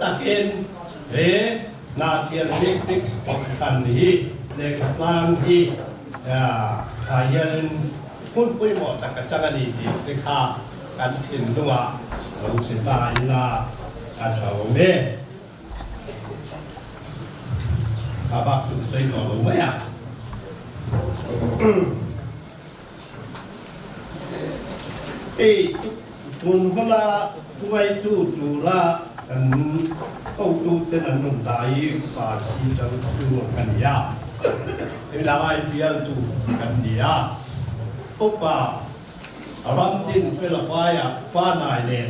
takin he Hnahthial District Kohhran hi lehkha tlang hi ah hianin hmun pawimawh tak a chang a ni tih te kha kan thinlungah lo hre ta ila a tha awm e. A bak chu ka sawi tawh lo mai a. Hei tun huna hruaitu tura kan hotuten an rawn dah hi pa hi chang chu ka ni a, hemi lai bialtu kan ni a, upa Ramtin Felafaia fanai nen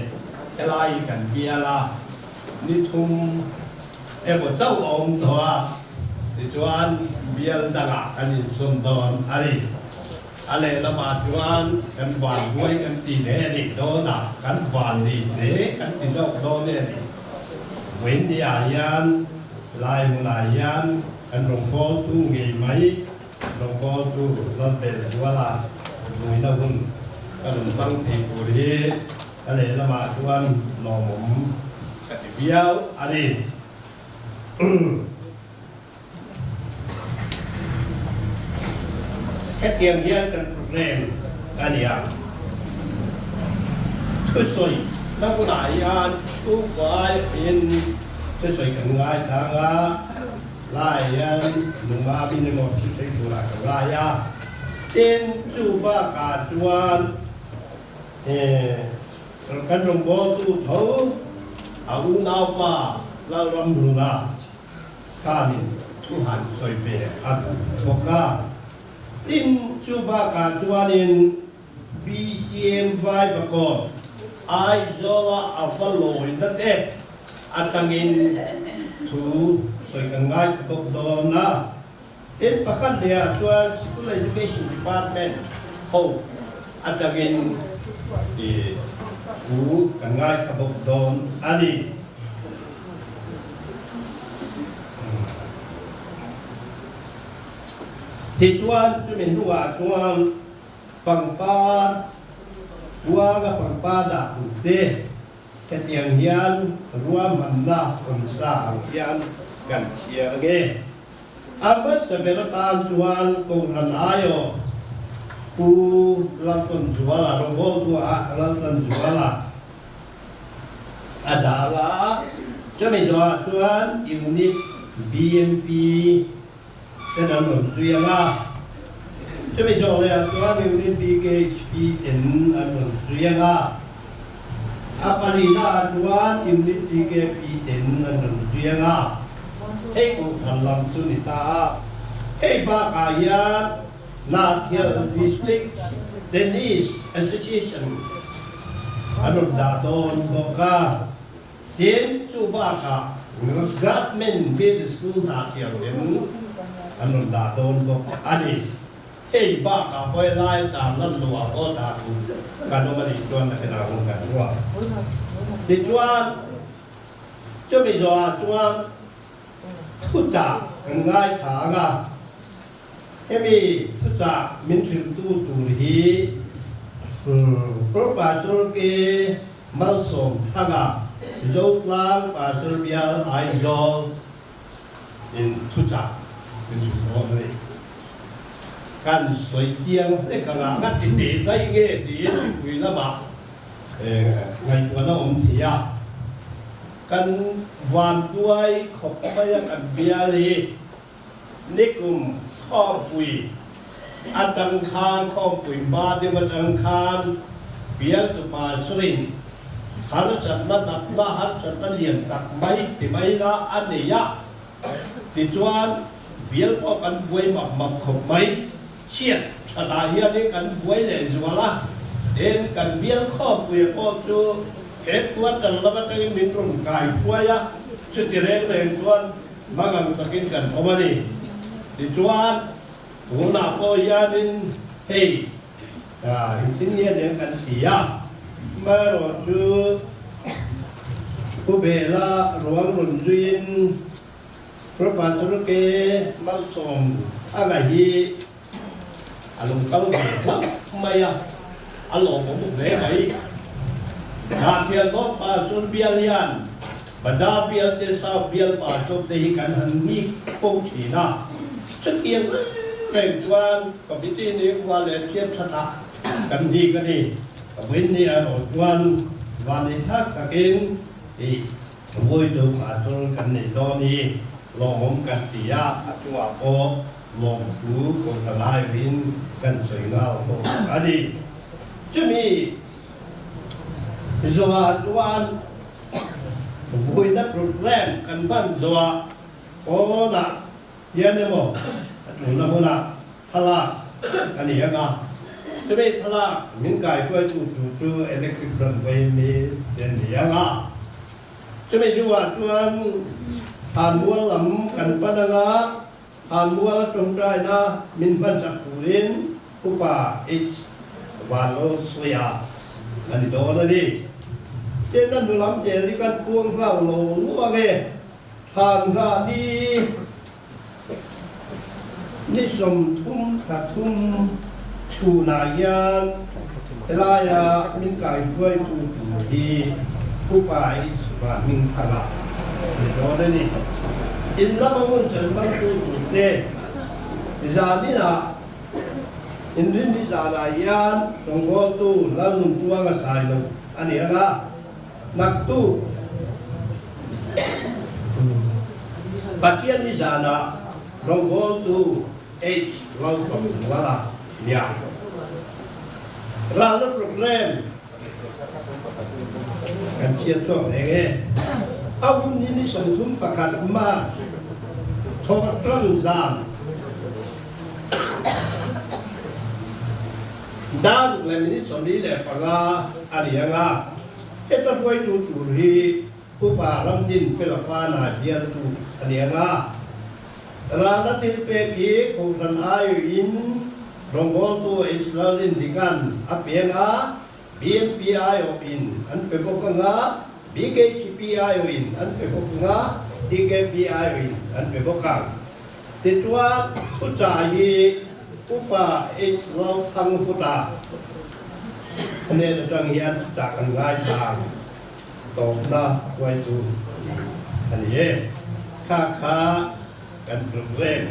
helai hi kan bial a, ni thum emaw chauh a awm tawh a, tichuan bial dangah kan insawm dawn a ni. A lehlamah chuan kan van buai kan ti hle a nih dawn a, kan van ni hle kan ti lawk dawn e a ni. Vawiinniah hian lai hmunah hian kan rawngbawltu ngei mai rawngbawltu Lalbel Zuala vuina hun ka rawn hmang thei tur hi a lehlamah chuan lawmawm ka ti viau a ni. Hetiang hian kan program a ni a, thusawi na hunah hian chhungkua aiawhin thusawi kan ngaithlang a, laiah hian nungmamin emaw thusawi turah ka ngai a, tin chu bakah chuan kan rawngbawltu tho a unaupa Lalramhluna Khanin thu han sawi ve a duh bawk a. Tin, chu bakah chuanin BCM Vaivakawn Aizawla a va lawi na te atangin thu sawi kan ngaithla bawk dawn a. Tin, pakhat lehah chuan School Education Department ho atangin thu kan ngaithla bawk dawn a ni. Tichuan, chumi hnuah chuan pangpar kuanga pangpar dah tur te hetiang hian ruahmanna awmsa ang hian kan chhiar ange. A hmasa ber atan chuan Kohhran aiawh Pu Laltanzuala, Rawngbawltu-ah Laltanzuala, A dang a, chumi zawhah chuan Unit BMP ten an rawn zui ang a, chumi zawh lehah chuan Unit BKHP ten an rawn zui ang a, a palinaah chuan Unit BKP ten an rawn zui ang a, hei Kohhran lam chu ni ta a, hei bakah hian Hnahthial District Tennis Association an rawn dah dawn bawk a, tin chu bakah Government Middle School Hnahthial ten an rawn dah dawn bawk a ni. Hei bakah pawh helai tan lan loah pawh dah tur kan awm a nih chuan a helai hun kan ruah. Tichuan chumi zawhah chuan thuchah kan ngaithla ang a. Hemi thuchah min hrilhtu tur hi Pro Pastor K. Malsawm Thanga, Zotlang Pastor Bial Aizawl in thuchah min hrilh dawn a ni. Kan sawi chiang hlek anga ka ti teh daih nge tiin mipui lamah ngaihtuahna awm thei a. Kan vantuai khawp maia kan bial hi Nikum khawmpui atang khan khawmpui hma deuh atang khan bialtupa chuin harsatna natna harsatna lian tak mai ti mai la a nei a, tichuan bial pawh kan buai map map khawp mai. Chhiat thatah hianin kan buai leh zual a, tin kan bial khawmpuia pawh chu headquarter lam atangin min rawn kai huai a, chuti reng reng chuan Hmangang takin kan awm a ni. Tichuan, tunah pawh hianin hei engtin nge nen kan ti a, amaherawhchu Pu Bela ruang rawn zuiin Propathruke malsawm anga hi a lo kal ve hlauh mai a, a lawmawm hle mai. Hnahtial bawk pa chuan bial hian. Bazar bial te, South bial pastor te hi kan han ngik fo thin a. Chutiang reng reng chuan committee ni khua leh thiam tha tak kan ngik a ni. Vawiin ni erawh chuan vanneithlak takin ih vawitu pastor kan nei dawn hi lawmawm kan ti a, a chungah pawh lawmthu kohhran aiawhin kan sawi nghal bawk a ni. Chumi zawhah chuan Vuina program kan hman zawhah pawnah hian emaw a tulna hmunah thlalak a ni ang a, chumi thlalak min kaihruaitu tur chu electric runway mi te an ni ang a, chumi hnuah chuan thlanmual lam kan pan ang a, thlanmual tawngtaina min hmansak turin Upa H. Vanlalsuia a ni dawn a ni. Tin, a hnu lam tel hi kan puang nghal lo lo ang e. Thlan nghah ni ni 30 thla thum chhunah hian helaia min kaihruaitu tur hi Upa H. Vanhmingthanga a ni dawn a ni. In lama hun chenhmangtu turte zaninah Inrinni zanah hian rawngbawltu Lalnunpuanga sai lo a ni ang a, naktu Pathianni zanah rawngbawltu H. Lalfamnuala nia. Ralna programme kan chhiat chhuak hle nge? A hun hi ni 31 March thawhṭan zan dar ruk leh minute 45 a ni ang a, heta hruaitu tur hi Upa Ramdin Felafana bialtu a ni ang a, ralna thil pek hi Kohhran aiawhin Rawngbawltu Israel Rindikan a piang a, BMP aiawhin an pe bawk ang a, BKTP aiawhin an pe bawk ang a, TKP aiawhin an pe bawk ang. Tichuan, thuchah hi Upa H. Lalthanghuta hnen atang hian thuchah kan ngaithla ang. Tawpna hruaitu tih a ni e. Kha kha kan programme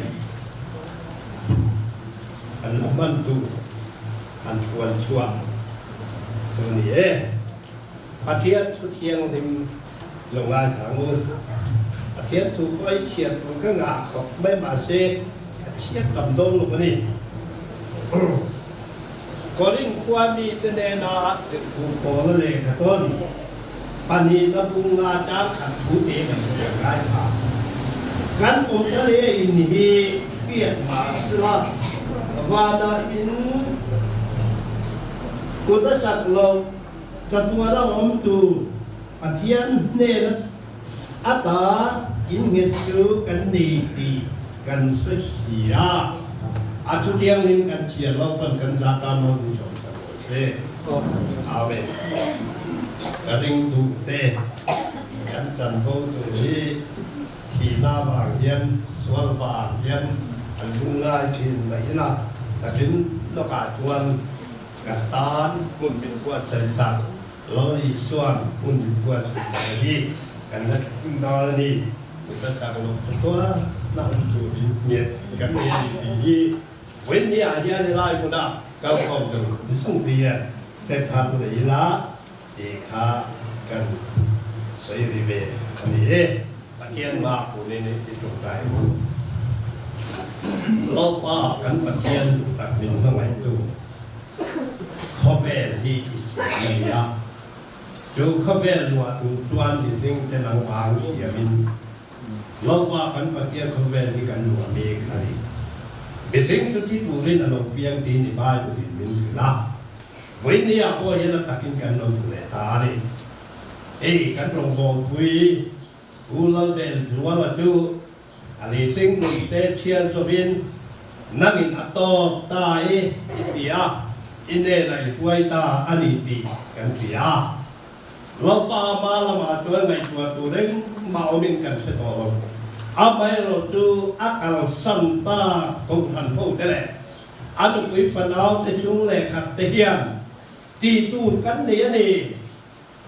an la hman duh an puan chhuah chu a ni e. Pathian thu thianghlim lo ngaithla ang u. Pathian thu pawh i chhiar tur ka ngah khawp mai mahse ka chhiar tam dawn lo a ni. Korin khua mite nena tirhtu Paula lehkha tawn pahnihna bung nga chang khat thu te kan hriat ngai pha. Kan awmna leh in hi hriat mah sela vana in kut a sak lo chatuana awmtu Pathian hnena ata innghet chu kan nei tih kan hre si a, a thu thianghlim kan chhiar lo pawn kan zah ta nawn ni lo ta rawh se. Amen. Ka ring duh te kan chanvo tur hi thihna vang hian sual vang hian an lungngai thin mai ila, takin lawkah chuan ka tan hmun min buatsaih sak. Lal Isuan hun min buatsaih sak a hi kan la thleng dawn a ni. Kut a chak loh chu chuan na awm turin hniat kan nei a ni tih hi vawiin ah hian helai hmuna kalkhawm tur zawng te hian hre thar leh ila tih kha kan sawi ri ve a ni e. Pathian hma punin i tawngtai ang u. Lalpa kan Pathian duh tak min hmangaihtu khawvel hi i siam a ni a. Chu khawvel luah tur chuan mihring te nangmang siamin Lalpa kan Pathian khawvel hi kan luah mek a ni. Mihring chu thi turin a lo piang tiin i Bible in min hrilh a. Vawiin ah pawh hian a takin kan lo hmu leh ta a ni. Hei kan rawngbawlpui Pu Lalbel Zuala chu a lehcheng nunte thian chawin nangin a tawp ta e i ti a, i nena i hruai ta a ni tih kan hria. Lalpa hma lamah chuan ngaihtuah tur engmah awmin kan hre tawh lo. Amaherawh chu a kalsan ta kohhran hote leh a nupui fanaute chung leh khatte hian tih tur kan nei a ni.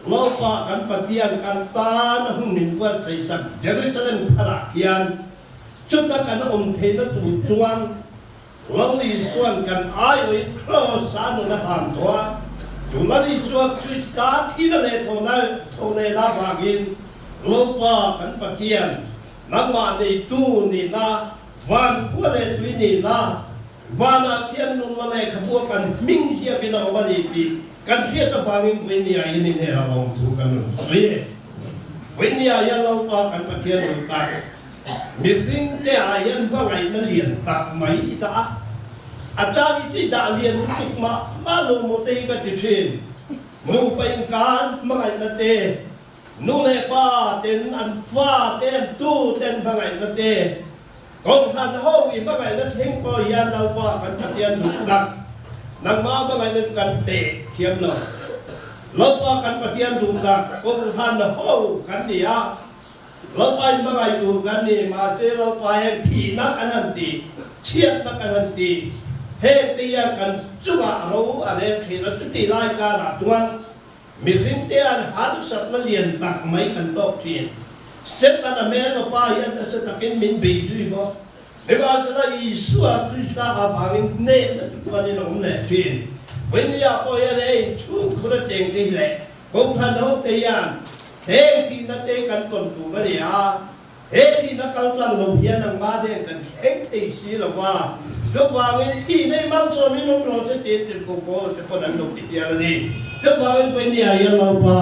Lalpa kan Pathian kan tan a hun min buatsaih sak Jerusalem tharah khian chuta kan awm theihna tur chuan Lal Isuan kan aiawih Kraws a nun a hlan tawh a, chu Lal Isua Krista thihna leh thawhlehna avangin Lalpa kan Pathian nangmah neitu nihna, van khua leh tui nihna, Vanah khian nunna lehkhabu a kan hming hiakin a awm a ni tih kan hriat avangin Vainia in inher a lawm thu kan rawn sawi e. Vainia hian Lalpa kan Pathian rawn tak mihring te ah hian hmangaihna lian tak mai i dah a, a chang i tui dah lian lutuk mah mah lo maw te hi ka ti thin. Nupa inkan hmangaihna te, nu leh pa ten an fa te an tu ten hmangaihna te, Kohhran ho i hmangaihna thleng pawh hian Lalpa kan Pathian duh tak, nangmah hmangaihna chu kan teh thiam lo. Lalpa kan Pathian duh tak, Kohhran ho kan ni a, Lalpa in hmangaih tur kan ni, mahse Lalpa hian thihna kan han ti, chhiatna kan han ti, heng te hian kan chungah ro a rel thin a, chutih lai karah chuan Mihring te an harsatna lian tak mai kan tawk thin. Setana hmel pa hian nasa takin min bei zui bawk. Nimahsela Isua Krista avangin hnehna chu chuanin a awm leh thin. Vawinia pawh hian hei chhungkhur ateng te hi leh Kohhran ho te hian heng thihna te kan tawn tur a ni a. He thihna kal tlang lo hian nangmah nen kan thleng thei si lo va, chuvangin thihna i malsawm in awm rawh che tiin tirhkoh Paula te pawn an lo ti hial a ni. Chuvangin Vainia hian Lalpa,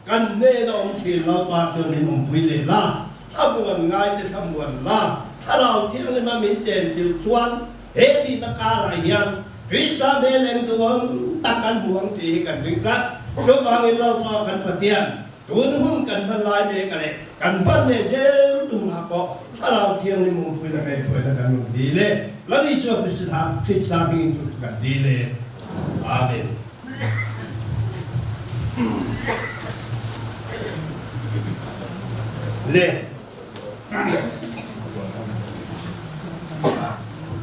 kan hnena awm thin Lalpa chuan min awmpui leh la, thlamuan ngai te thlamuan la, Thlarau Thianghlima min ten til chuan he thihna karah hian Krista hmel eng duhawm tak kan hmu ang tih hi kan ring tlat. Chuvangin Lalpa kan Pathian, Tun hun kan hman lai mek a leh kan hman leh deuh tunah pawh Thlarau Thianghlim awmpuina ngaihtuahna kan rawn dil e. Lal Isua Krista Krista hmingin chu chu kan dil e. Amen. Le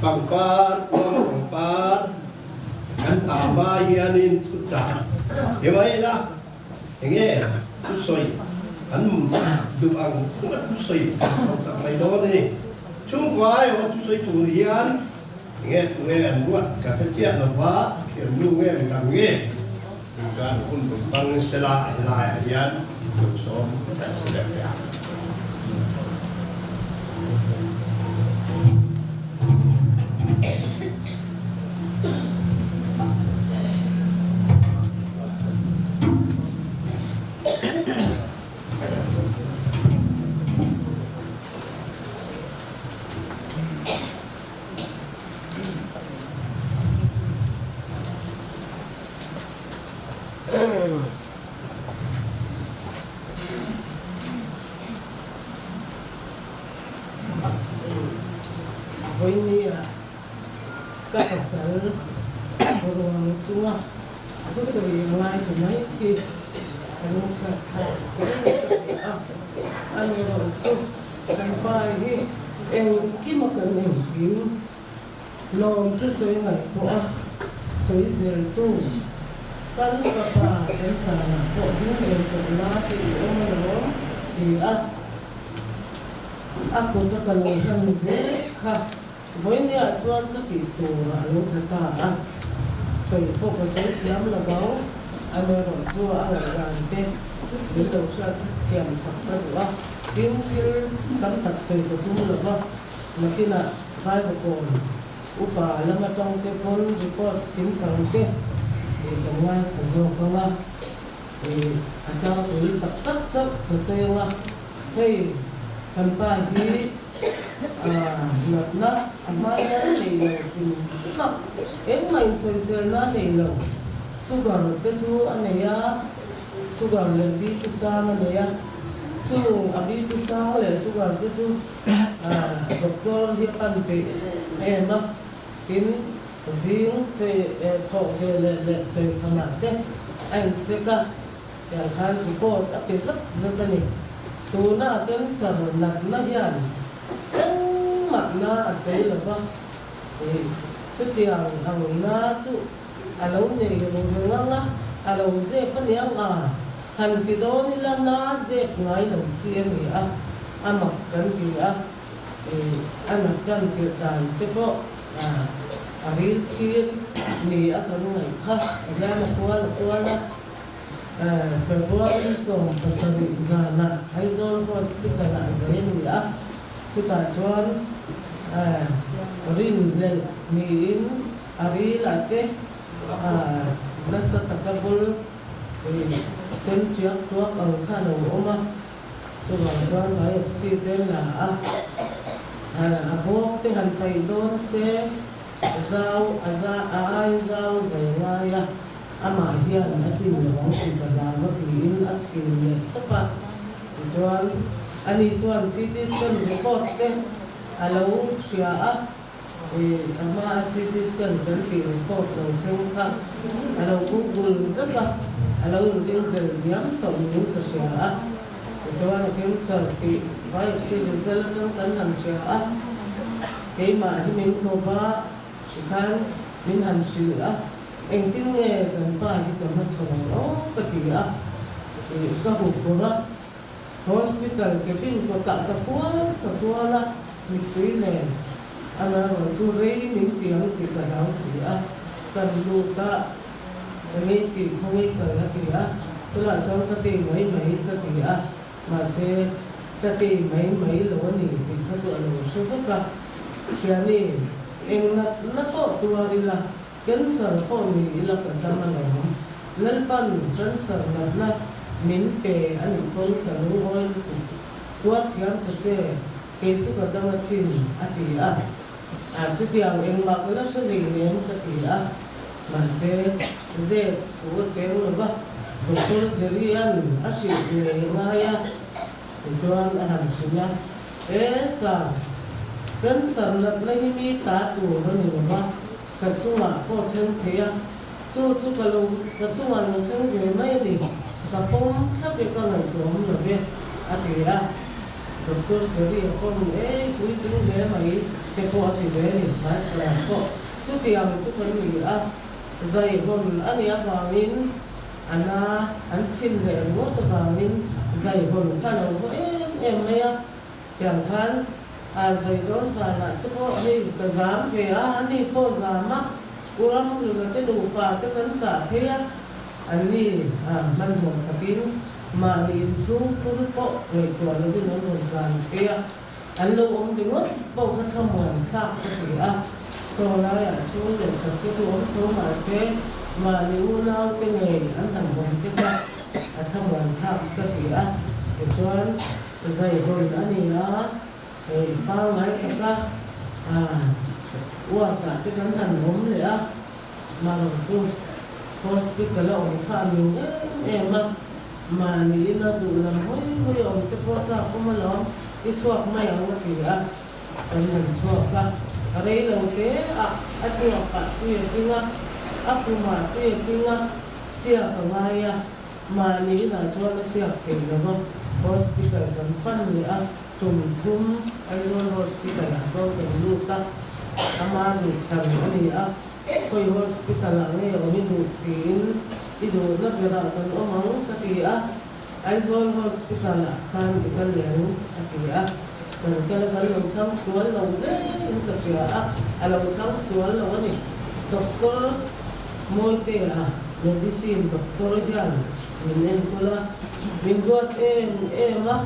pangpar kuang pangpar kan ta hma hianin thutah i mai la. Enge thusawi an duh ang hunga thusawi kan hmu tak mai dawn a ni. Chhungkua aiawh thusawi tur hian enge tunge an ruat ka hre chiah lova, thiannu nge midang nge tih hun rawn hmang sela a helaiah hian lawmsawm kan si ber teh ang. Vawinia ka pasal ruang chunga thusawi a ngai ta mai hi ka lungchhiat thlak hle ka hria a, amaherawhchu kan pa hi engkim a kan engkim lawm thusawi ngaih pawh a sawi zel tu kan fapa kan chanah pawh ding ve tawh la tih i awm alawm ti a. A kut a ka lo hlan zel kha vawinia chuan ka tih tur a lo tla ta a, sawi pawh ka sawi thiam lo ang, amaherawh chu a ngaihdan te min lo hriat thiam sak ka duh a, tin thil tam tak sawi ka tum lo va, nakinah Vaivakawn upa lam atang te pawn record kimchang te kan ngaithla zawk ang a, a tlangpui tak tak chauh ka sawi ang a. Hei kan pa hi natna a hma hian nei lo hrim hrim a, engmah insawiselna a nei lo. Sugar te chu a nei a, sugar leh BP sang a nei a, chung a BP sang leh sugar te chu doctor hi a pan peih em em a, tin zing chei thawh ve leh leh chei khamah te a incheck a. Tiang khan report a pe zat zat a ni. Tuna a cancer natna hian engmah na a sawi lo va, ih chutiang ang na chu a lo nei ru reng ang a, a lo zep a niang a. Han ti dawn ila na zep ngai lo chi a ni a, a mak kan ti a, ih a nat tan tirh dan te pawh a ril phir ni a kan ngaih kha hian a kual a kual a. February 17 zanah Aizawl Hospital-ah zai a ni a, chutah chuan rinhlelh niin a rilah te nasa taka bul sen tiak tuak ang kha a lo awm a, chuvang chuan biopsy te la a, a bawk te han paih dawn se zau a ai zau zai ngai a. Amah hian a tin lo ang tih ka hlau a tiin a chhin leh tawp a. Tichuan, ani chuan CT scan report te a lo hria a, ih a hma a CT scan kan tih report lo thleng kha a lo google vek a, a lo inringhlel diam tawh niin ka hria a. Tichuan, a cancer tih biopsy result atang kan han hria a, keimah hi min ko va tikhan min han hrilh a. Engtin nge kan pa hi ka hmachhawn ang aw ka ti a, ih ka hup bawrh a, hospital cabin kawtah ka fual ka kual a, mittui nen amaherawh chu rei min ti ang tih ka hlau si a, kan lut a, engei tih khawngei kal a ti a, chulah chuan ka tei mai mai ka ti a, mahse ka tei mai mai lo a ni tih kha chu a lo hre vek a, thiani eng natna pawh tuar ila Cancer pawh ni ila ka dam alawm. Lalpan cancer natna min pe a nih pawn ka lungawi lutuk. Tuar thiam ta che, kei chu ka dam asin, a ti a. A chutiang engmah ka la hre hlei nem ka ti a. Mahse, zep thu a cheng lo va, Doctor Jerry-a'n a hrilh ngei a ngai a. Tichuan a han hrilh a, E Sir, cancer natna hi mi ta tur a ni lo va, ka chungah pawh thleng thei a, chu chu ka lo ka chungah lo thleng ve mai a ni, ka pawm thlap e ka ngaihtuahawm lo ve, a ti a. Doctor Jerry a pawm e puitling hle mai te pawh a ti ve a ni, hmaichhanah pawh chutiang chu kan ni a, zaihawn a nih avangin A na an chhin leh ringawt avangin zaihawn kha a lo haw em em mai a, tiang khan a zai dawn zanah te pawh hei ka zam ve a, ani pawh zam a, U Ramhluna te nupa te kan chah phei a, anni hmanhmawh takin mahni inchhung phur pawh ngaihtuah lovin an rawn tlan phei a. An lo awm ringawt pawh kha thlamuan thlak ka ti a, saw laiah chhung leh khat te chu awm tho mah se mahni unau te ngei an han awm te kha a thlamuan thlak ka ti a, tichuan zaihawn a ni a, hei pangngai taka uatah te kan han awm leh a, marawh chu hospital a awm kha a ning em em a. Mahni ina duh lam hawi hawi awm te pawh chak awm alawm, i chhuak mai ang a ti a, kan han chhuak a, rei lo te ah a chhuak ah tui a tling a, a pum ah tui a tling a, siak a ngai a, mahni inah chuan a siak thei lo va, hospital kan pan leh a, tum thum Aizawl hospital ah sawn kan lut a, ama duhthlan a ni a. Khawi hospital ah nge awm i duh tiin i duhna berah kan awm ang ka ti a, Aizawl hospital ah khan i kal leh ang a ti a, kan kal a kan lo chhang sual lo hle in ka hria a, a lo chhang sual lo a ni. Doctor Mawitea medicine doctor hian min enkawl a, min duat em em a,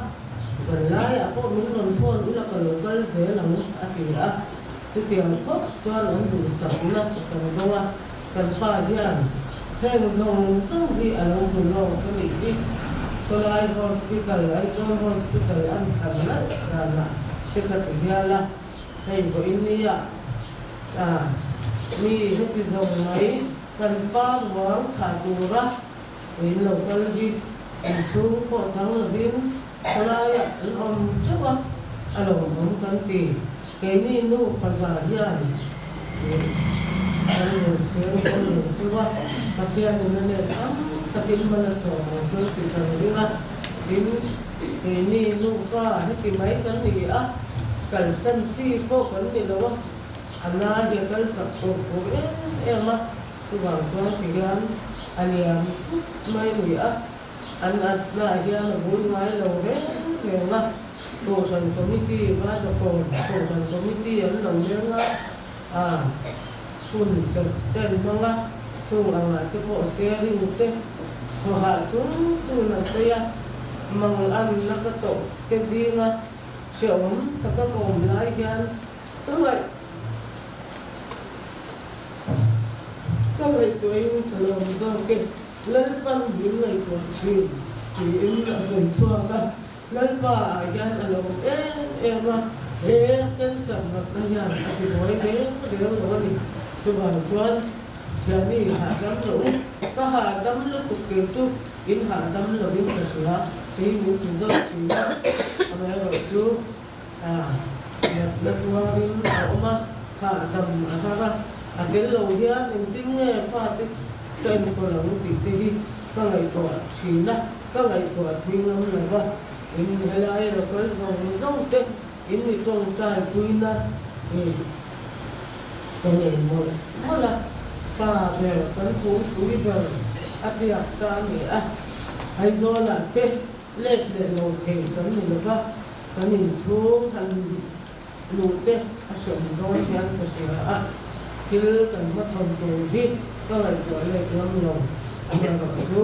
zanlaiah pawh min rawn phone ula ka lo kal zel ang a ti a. Chutiang khawp chuan an duhsakna kan dawng a, kan pa hian heng zawng zawng hi a lo hmu lawk a nih hi. Sawlai Hospital, Aizawl Hospital an thlan nalh danah te kha ti hial a, hei vawiin nia ah mi heti zawng mai kan pa ruang thah tura in lo kal hi inchhung pawh chang lovin khawlaiah an awm teuh a, a lawmawm kan ti. Keini nu faza hian kan rawn seng dawn lo chu a, Pathianin a let tam takin hman a sawm ang chu tih kan ring a, tin keini nufa heti mai kan ni a, kalsan chi pawh kan ni lo a, a na hi a kal chak tur tur em em a, chuvang chuan ti hian a liam thut mai ni a. An atnaah hian a bul ngai lo reng reng a, Kohhran Committee, Vaivakawn Kohhran Committee an lo leng a, a hun serh te an hmang a, chung angah te pawh sharing te thawhah chung chun a sawi a, manganna ka tawh te zinga hrehawm taka ka awm lai hian ka ngaih ka ngaihtuahin ka lawm zawk e. Lalpan min ngaihtuah thin tiin a sawi chhuak a, Lalpa ah hian a lo em em a, he cancer natna hian a ti buai reng reng lo a ni. Chuvang chuan thiani hahdam lo u, ka hahdam lutuk kei chu in hahdam lovin ka hria, kei min ti zawk thin a, amaherawh chu natna tuarin a awm a, hahdam a har a, a tel lo hian engtin nge fate ka enkawl ang tih te hi ka ngaihtuah thin a, ka ngaihtuah thui ngam lo va, in helai local zawng zawng te in mi tawngtai puina hi ka nei mawlh mawlh a, pa ber kan thungpui ber a tiak ta a ni a, Aizawlah te Let leh lo thei kan ni lo va, kan inchhung han luh te a hreawm dawn hian ka hria a, thil kan hmachhawn tur hi ka ngaihtuah let ngam lo. Amaherawh chu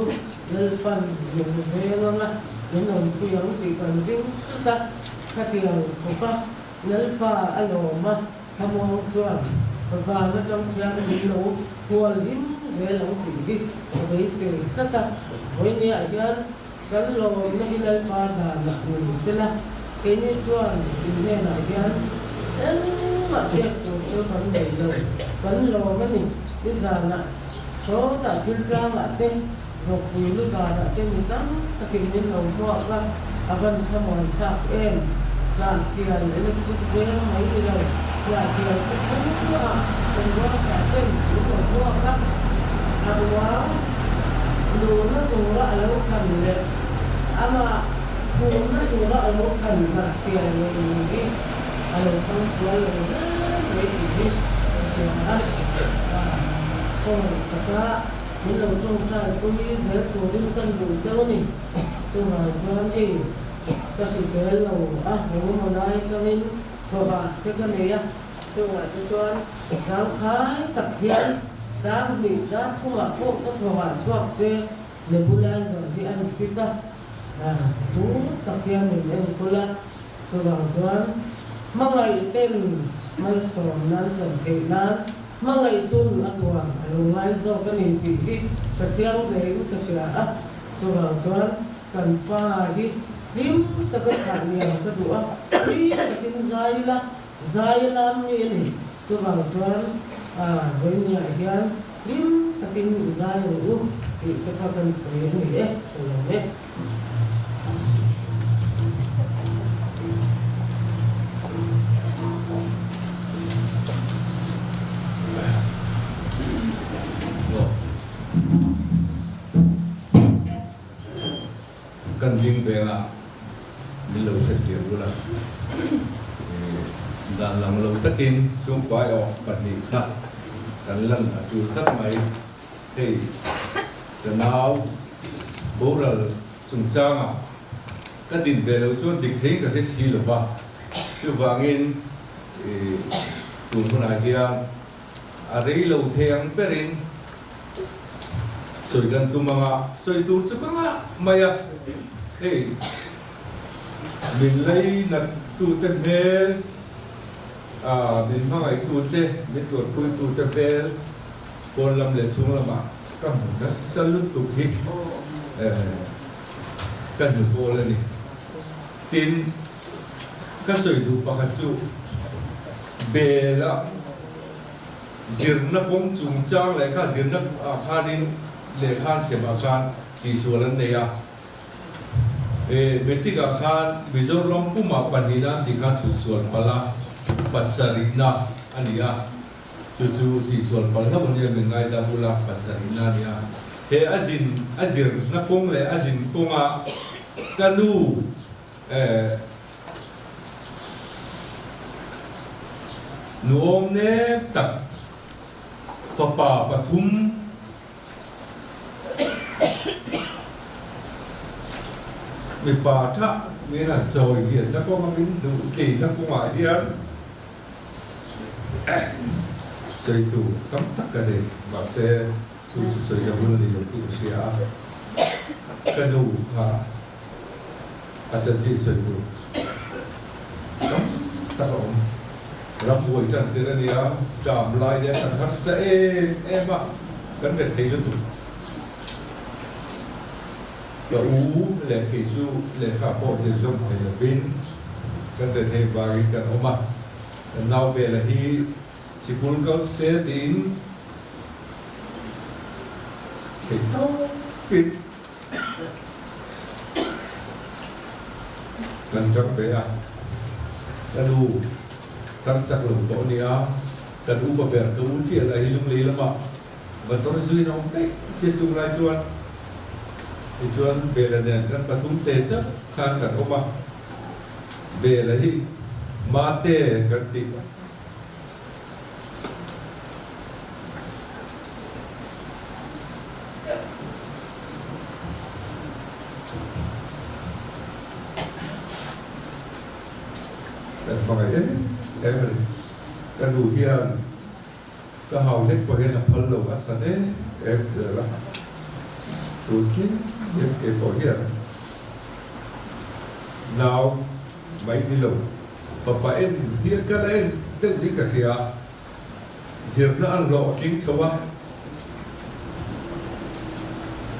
Lalpan min veng anga min awmpui ang tih kan ring tlat a, khatiang khawpa Lalpa a lawm a, Thlamuang chuan van atang khian min lo hual him zel ang tih hi ka beisei tlat a, vawinia hian Kan lawmna hi Lalpa danah ni sela, keini chuan in hnenah hian engmah pek tur chu kan nei lo, kan lawm a ni. Nizanah sawtah thil tlangah te, vawkpui lu darah te mi tam takin min lo hmuak a, a van thlamuan thlak em? Hlahthial electric veng mai ni lo, hlahthial te phungah kan ruangchah ten min lo hmuak a, a ruang Luhna tura a lo thlan leh amah phurna tura a lo thlan hnahfial ngei ngei hi a lo thlang sual lo hle mai tih hi ka hria a. Khawngaih taka min lo tawngtai pui zel turin kan duh cheu a ni. Chuvang chuan hei ka hrisel lo a, engemaw lai atangin thawhah te ka nei a. Chungah te chuan zangkhai tak hian dar hnih dar thumah pawh ka thawhah chhuak se nebulizer hi a ni fit a, tur tak hian min enkawl a, chuvang chuan hmangaih ten malsawm nan chan theih nan hmangaih tun a tuam a lo ngai zawk a ni tih hi ka chiang hlein ka hria a, chuvang chuan kan pa hi hlim taka thlah liam ka duh a, tui takin zai ila. Zai lam mi a ni. Chuvang chuan vawinia hian hlim takin i zai ang u tih te kha kan sawi a ni e, ka lawm e. Kan ding vengah min lo hrethiam bula dan lang lo takin chhungkuai awk pahnih kha kan lan a tul tlat mai. Hei ka nau boral chungchangah ka din ve lo chuan dik theiin ka hre si lo va, chuvangin tun hunah hian a rei lo thei ang berin Sawi kan tum anga sawi tur chu ka ngah mai a, hei min lei nat tute hmel, min hmangaih tute, min tuarpui tute hmel pawn lam leh chhung lamah ka hmu nasa lutuk hi ka hnu pawl a ni. Tin, ka sawi duh pakhat chu bel-ah Zirna kawng chungchang lehkha zirna ah khanin lehkha an sem ah khan tihsual an nei a. E Matric ah khan Mizoram pumah pahnihna an tih khan chhutsual palh a, pasarihna a ni a. Chu chu tihsual palh hlauh a nia min ngaidam ula, pasarihna a ni a. He a zin a zirna kawng leh a zin kawnga ka nu e Nuam nep tak fapa pathum. Mipa tha min han chawi hian na kawnga min duh tleina kawngah hian sawi tur tam tak ka nei. Mahse, chu chu sawi na hun a ni lo tih ka hria a, ka nu kha a chanchin sawi tur tam tak a awm. Rambuai tan tir a nia, ṭam lai nia kan harsa em em a, kan ve thei lutuk. Ka u leh kei chu lehkha pawh zir zawm thei lovin kan ve thei vangin kan awm a, kan nau Bela hi sikul kal se tiin theih tawpin kan ṭang ve a, ka nu tar chak lo tawh a nia, kan upa ber ka u chiah lah hi lunglei lamah Motor zuin a awm daih sia chung lai chuan tichuan Bela nen kan pathum te chauh khan kan awm a, Bela hi Mate kan tih. Kan hmangaih em em a ni. Ka nu hian Ka hau hlek pawh hian a phal lo a chhan em em zel a, tun thleng hian kei pawh hian nau mai ni lo fapa en hian ka la en deuh ding ka hria, zirna an hlawh tling chho a,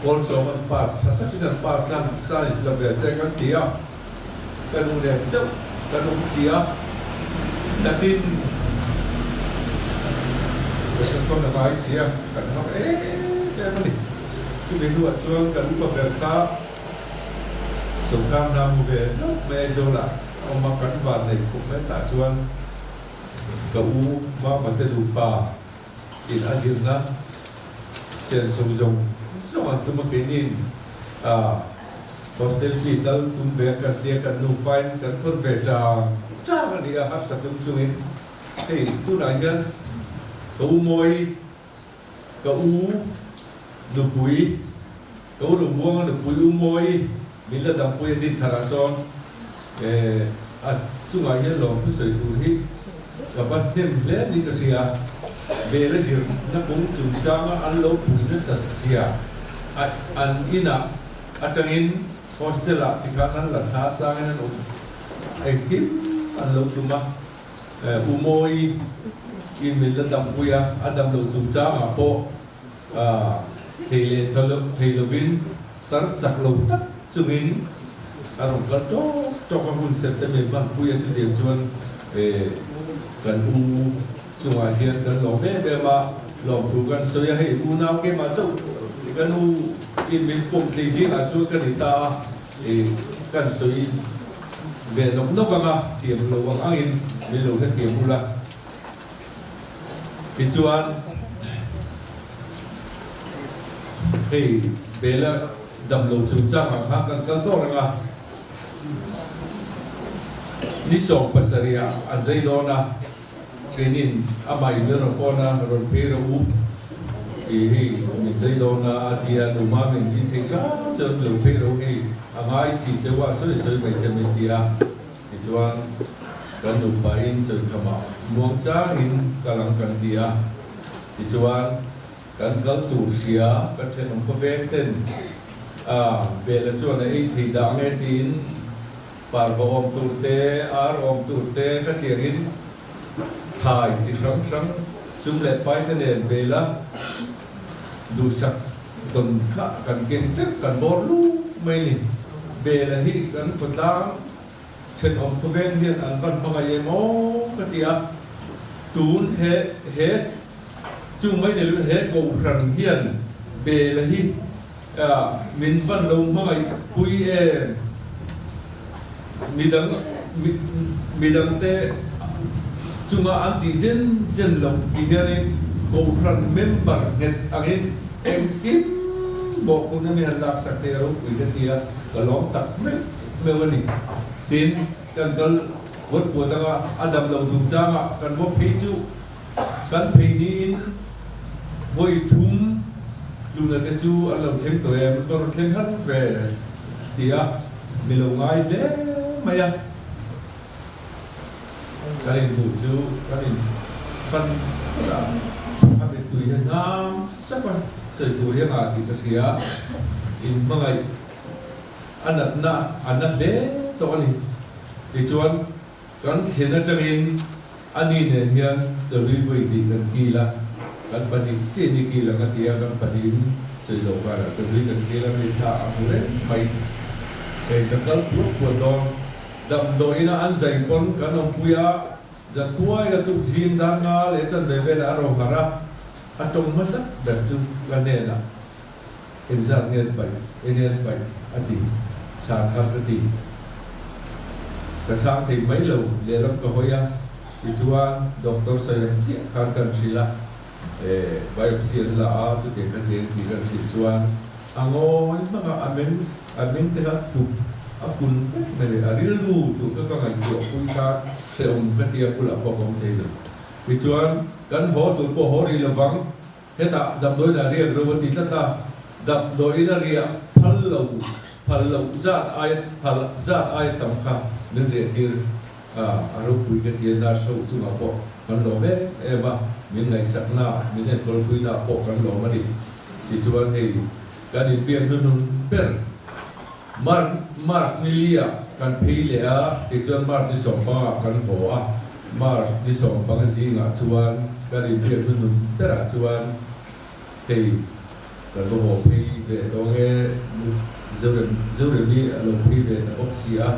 pawl sawm an pass tha takin an pass a, science la ve se kan ti a. Ka nu nen chauh kan awm si a, thlatin ka sawn a ngai si a, kan har em em a ni. Chumi hnuah chuan kan upa ber kha sawrkar hna hmu ve hlauh mai Aizawlah a awm a, kan van nei khawp mai tah chuan ka u Mama te nupa in a zirna senso zawng zawng an tum a, keinin a Hostel fee tal tum ve a kan tia kan nu fain kan thawn ve tang tang a ni a, harsa tum chungin hei tunah hian ka u Mawi, ka u nupui, ka u Rungbuanga nupui u Mawi min la dampui a din tharah sawn a chungah hian lawmthu sawi tur hi ka va hnem hle niin ka hria. Bel a zirna kawng chungchanga an lo pui nasat zia an inah atangin hostel ah tikhan an la thla changin an awm engkim an lo tum a, U Mawi in min la dampui a, a dam loh chungchangah pawh thei leh thei lovin tar chak lo tak chungin a rawn kal tawk tawk a, hun sep te min hmanpui a, chutiang chuan kan u chungah hian kan lawm em em a, lawmthu kan sawi a, hei unau keimah chauh ka nu in min pawm tlei zingah chuan ka ni ta a, kan sawi ve nawk nawk ang a, thiam lo ang angin min lo hrethiam ula. Tichuan hei Bela damlo chungchangah khan kan kal tawh reng a, ni 70 ah an zai dawn a, keinin amah in min rawn phone a, rawn phei rawh u tih hei min zai dawn a a ti a, nu Mamin in theih hram chuan lo phei rawh u hei a ngai si cheu a sawi sawi mai che min ti a. Tichuan, kan nupain chawikhamah muang changin kal ang kan ti a. Tichuan, kan kal tur hria ka thenawm khawveng ten a Bela chuan a ei thei dah nge tiin parva awm tur te, ar awm tur te khatiangin thlai chi hrang hrang sum leh pai te nen Bela duhsak dawn kha kan keng tep kan bawr lup mai ni. Bela hi kan khawtlang Thenawm khawveng hian an van hmangaih em aw ka ti a, tun he he chung mai nilo he kohhran hian Bela hi min van lo hmangaih pui em, midang midangte chunga an tih zen zen loh ti hianin kohhran member nghet angin engkim bawhpun a mi han laksak thei a ropui ka ti a, ka lawm tak meuh. Meuh a ni. Tin, kan kal buat buat anga a dam lo chungchangah kan vaw phei chu kan phei niin vawi thum luna te chu an lo thleng tawh em, ka rawn thleng har ve ti a. mi lo ngai hle mai a. Kan inhmuh chu kan in pan phawt a, a mittui hi a hnam sap a, sawi tur hi a ngah tih ka hria. In hmangaih a natna a na hle tawh a ni. Tichuan kan thlen atangin a ni nen hian chawi vawi tih kan kil a, kan pahnih chiah ni kil ang a ti a, kan pahnihin sawi dawhkanah chawi kan kil a, mi thla a hmu reng mai. Hei ka kal puat puat dawn. Damdawiina an zai pawn kan awmpui a, Zankuai a tuk zing dan nga leh chanve velah a ro harh a, a tawng hmasa ber chu ka hnenah engzat nge an paih, enge an paih a ti, chhan har ka ti. Ka chhang thei mai lo, lehlam ka hawi a, tichuan Doctor Sayam chiah khan kan hrilh a, biopsy an la a, chutiang kha tiang tih kan hrilh chuan a ngawi hmang a, a meng a meng te kha kup a kun vek mai le, a rilru tur kha ka ngaihtuah pui khan hrehawm ka tia bulah pawh ka awm thei lo. Tichuan kan haw tur pawh haw rih lovang, hetah damdawiin a riak ro a ti tlat a, damdawiin a riah phal lo phal loh zat aia phal zat aia tam kha min riah tir A, a ropui ka ti a, nurse ho chungah pawh kan lawm em em a, min ngaihsakna, min enkawlpuina pawh kan lawm a ni. Tichuan hei kan inbiak hnuhnun ber March March ni li-ah kan phei leh a, tichuan March ni sawmpangah kan haw a, March ni sawmpanga zingah chuan kan inbiak hnuhnun berah chuan hei kan va haw phei ve tawh nge Zorem Zoremi a lo phei ve ta bawk si a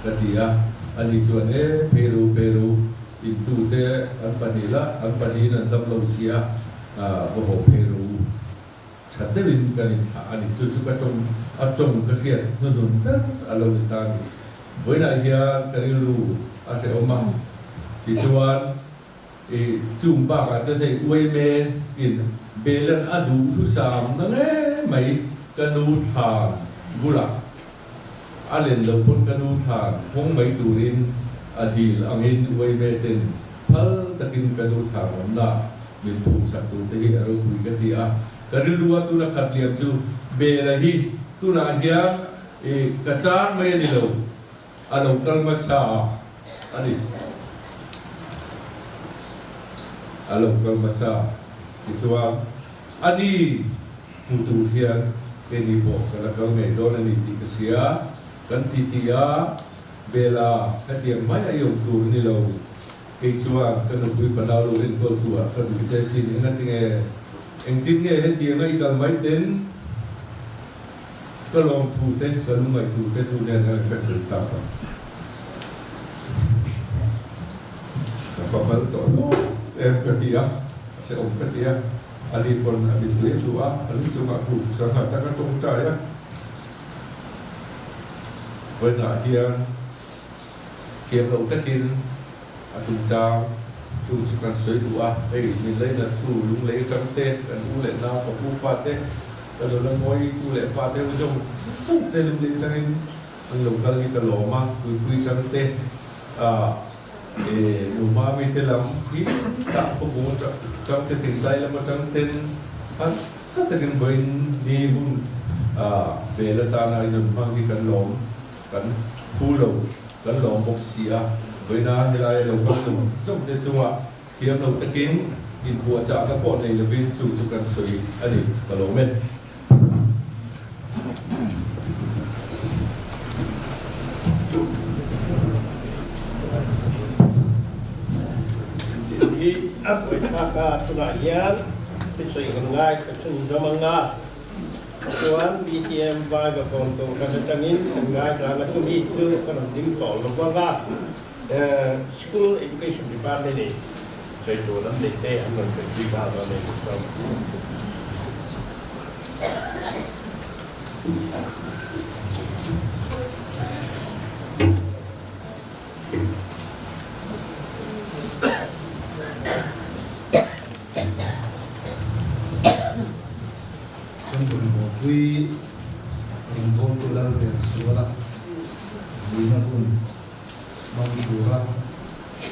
ka ti a, ani chuan e phei ro phei ro in tu te an pahnih la an pahnihin an dam lo si a va haw phei ro tha deuhin kan inthlah a ni chu chu ka tawng a tawng ka hriat hnuhnun ber a lo ni ta a ni vawiinah hian ka rilru a hrehawm a tichuan I chung bakah chuan hei uaime in Belan a duh thusam na nge mai ka nu thlan bulah a len lo pawn ka nu thlan hawng mai turin a dil angin uaime ten phal takin ka nu thlan awmna min phum sak tur te hi a ropui ka ti a, ka rilru a tuna khat liam chu Bela hi tunah hian i ka chan mai a ni lo. A lo kal hmasa a ni. A lo kal hmasa tichuan a ni hmu tur hian keini pawh ka la kal ngei dawn a ni tih ka hria. Kan ti ti a, Bela hetiang mai a i awm tur a ni lo. Kei chuan ka nupui fanau lo enkawl tu ah ka duh che sin engatinge? Engtin nge hetiang a i kal mai ten? Ka lawmthu te, ka lungaih thu te tu nen hian ka sawi tak a. Ka va kal tawh lo em ka ti a, a hrehawm ka ti a, a ni pawn a mittui a hlu a, a lu chungah kut ka nghat a, ka tawngtai a. Vawiinah hian thiam lo takin a chungchang chu chu kan sawi duh a, hei min leinattu lunglei atang te, kan u leh nau ka pu fa te, ka nula ngawi tu leh fa te ho zawng zawng te lunglei atangin an lo kal hi ka lawm a, puipui atang te ah e nu mami te lam hi tah khawbung atang te theinsai lam atang ten harsa takin vawiin ni hun ah bel atana inun hmang hi kan lawm. Kan phu lo, kan lawm bawk si a, vawiina helai a lo kal zawng zawng te chungah thiam lo takin inpuahchahna pawh nei lovin chu chu kan sawi a ni, ka lawm e. Hi a buaithlak a, tunah hian thusawi kan ngai ka chhunzawm anga. Chuan BTM vai va kawn tur khat atangin kan ngaitlang a chumi chu ka rawn ding tawh lo vang a, School Education Department in sawi tur an neih te an rawn sawi zui nghal dawn a ni chuan. Kan rawngbawlpui rawngbawltu Lalber Suala vuina hun hmang tura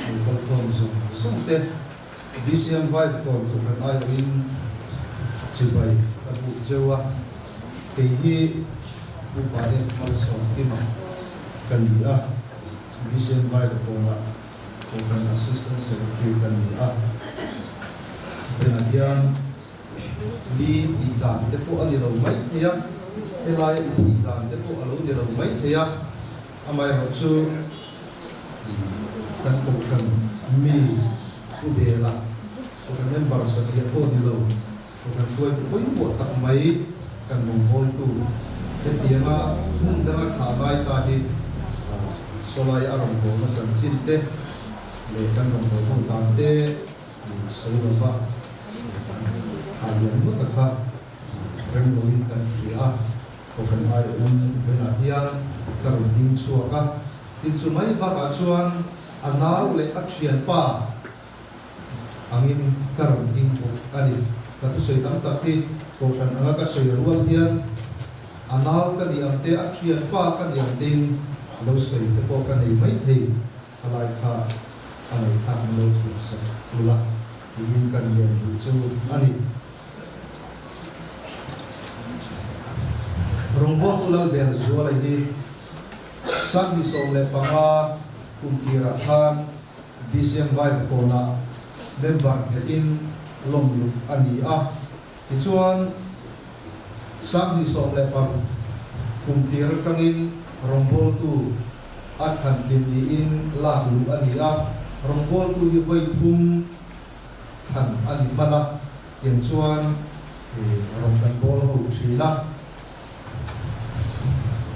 an kalkhawm zawng zawng te BCM Vive Kawn Kohhran aiawhin chibai ka buh cheu a, kei hi. Upa F Malsawmkima ka ni a, BCM Vaivakawnah Kohhran Assistant Secretary ka ni a. Vawiinah hian mi tih dan te pawh a ni lo mai thei a, helaia in tih dan te pawh a lo ni lo mai thei a, amaherawhchu kan Kohhran mi Pu Bela, Kohhran member satliah pawh ni lo, Kohhran hruaitu pawimawh tak mai kan rawngbawltu hetianga hmun danga thlah ngai ta hi Sawlai a rawngbawlna chanchin te leh kan rawngbawlho dan te sawi lova kan thlah lian ngawt a kha rem loin kan hria a. Kohhran aiawm venah hian ka rawn ding chhuak a, tin chu mai bakah chuan a nau leh a thianpa angin ka rawn ding bawk a ni. Ka thusawi tam tak hi Kohhran anga ka sawi rual hian a nau ka ni ang te, a thianpa ka ni ang tein lo sawi te pawh ka nei mai thei. Thalai kha a ngaihthlak an lo thiam sak ula tiin kan lian duh chu a ni. Rawngbawltu Lalbel Zuala hi 2015 kum tirah khan BCM Vaivakawnah member nghetin lawmlut a ni a. Tichuan, 2016 kum tir atangin rawngbawltu a thlan tlin niin lak luh a ni a. Rawngbawltu hi vawi thum thlan a ni hman a, tiang chuan rawn kan bawl ho thin a.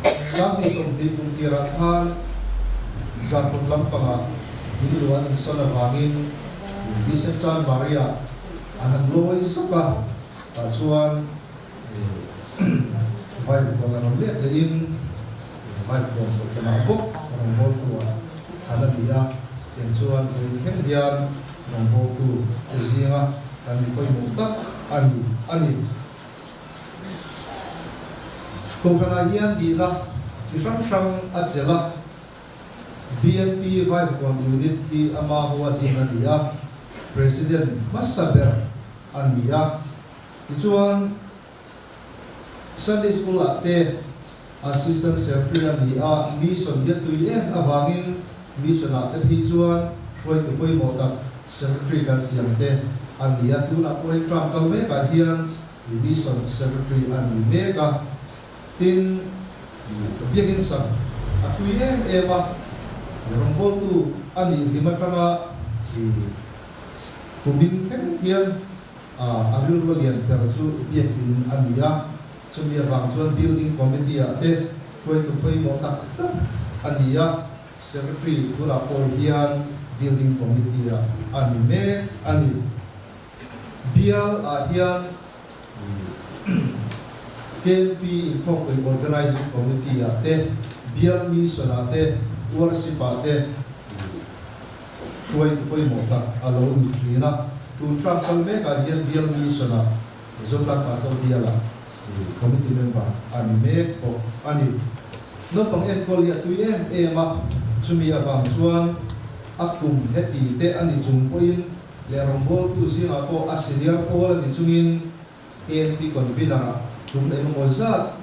2020 kum tirah khan Zarkawt lampangah min lu an insawn avangin Bishop Chan Maria an han lawi zuk a, tah chuan Vaivakawn a rawn let lehin Vaivakawn Kohhranah bawk rawngbawltu-ah thlan a ni a, tiang chuan vawi thleng hian rawngbawltu te zinga kan mi pawimawh tak a ni a ni. Kohhranah hian nihna chi hrang hrang a chelh a, BNP Vaivakawn Unit hi ama hoa ding a ni a, President hmasa ber a ni a. Tichuan, Sunday School-ah te Assistant Secretary a ni a, Mission hi a tui em avangin Mission-ah te phei chuan hruaitu pawimawh tak Secretary kan tih ang te a ni a, tunah pawhin term kal mekah hian Mission Secretary a ni mek a, tin biakin sak a tui em em a, rawngbawltu a nih hlim atanga kumin thleng hian a rilru a lian ber chu biakin a ni a, chumi avang chuan Building Committee ah te hruaitu pawimawh tak tak a ni a, Secretary tunah pawh hian Building Committee ah a ni mek a ni. Bial ah hian KNP Inkhawmpui Organising Committee ah te, Bial Mission ah te, Worship ah te hruaitu pawimawh tak a lo ni thin a. Tun term kal mek ah hian Bial Mission ah Zotlang Pastor Bial ah Committee member a ni mek bawk a ni. Naupang enkawl hi a tui em em a, chumi avang chuan a kum heti te a ni chung pawhin leh rawngbawltu zingah pawh a senior pawl a ni chungin KNP convener-ah tum eng emaw zat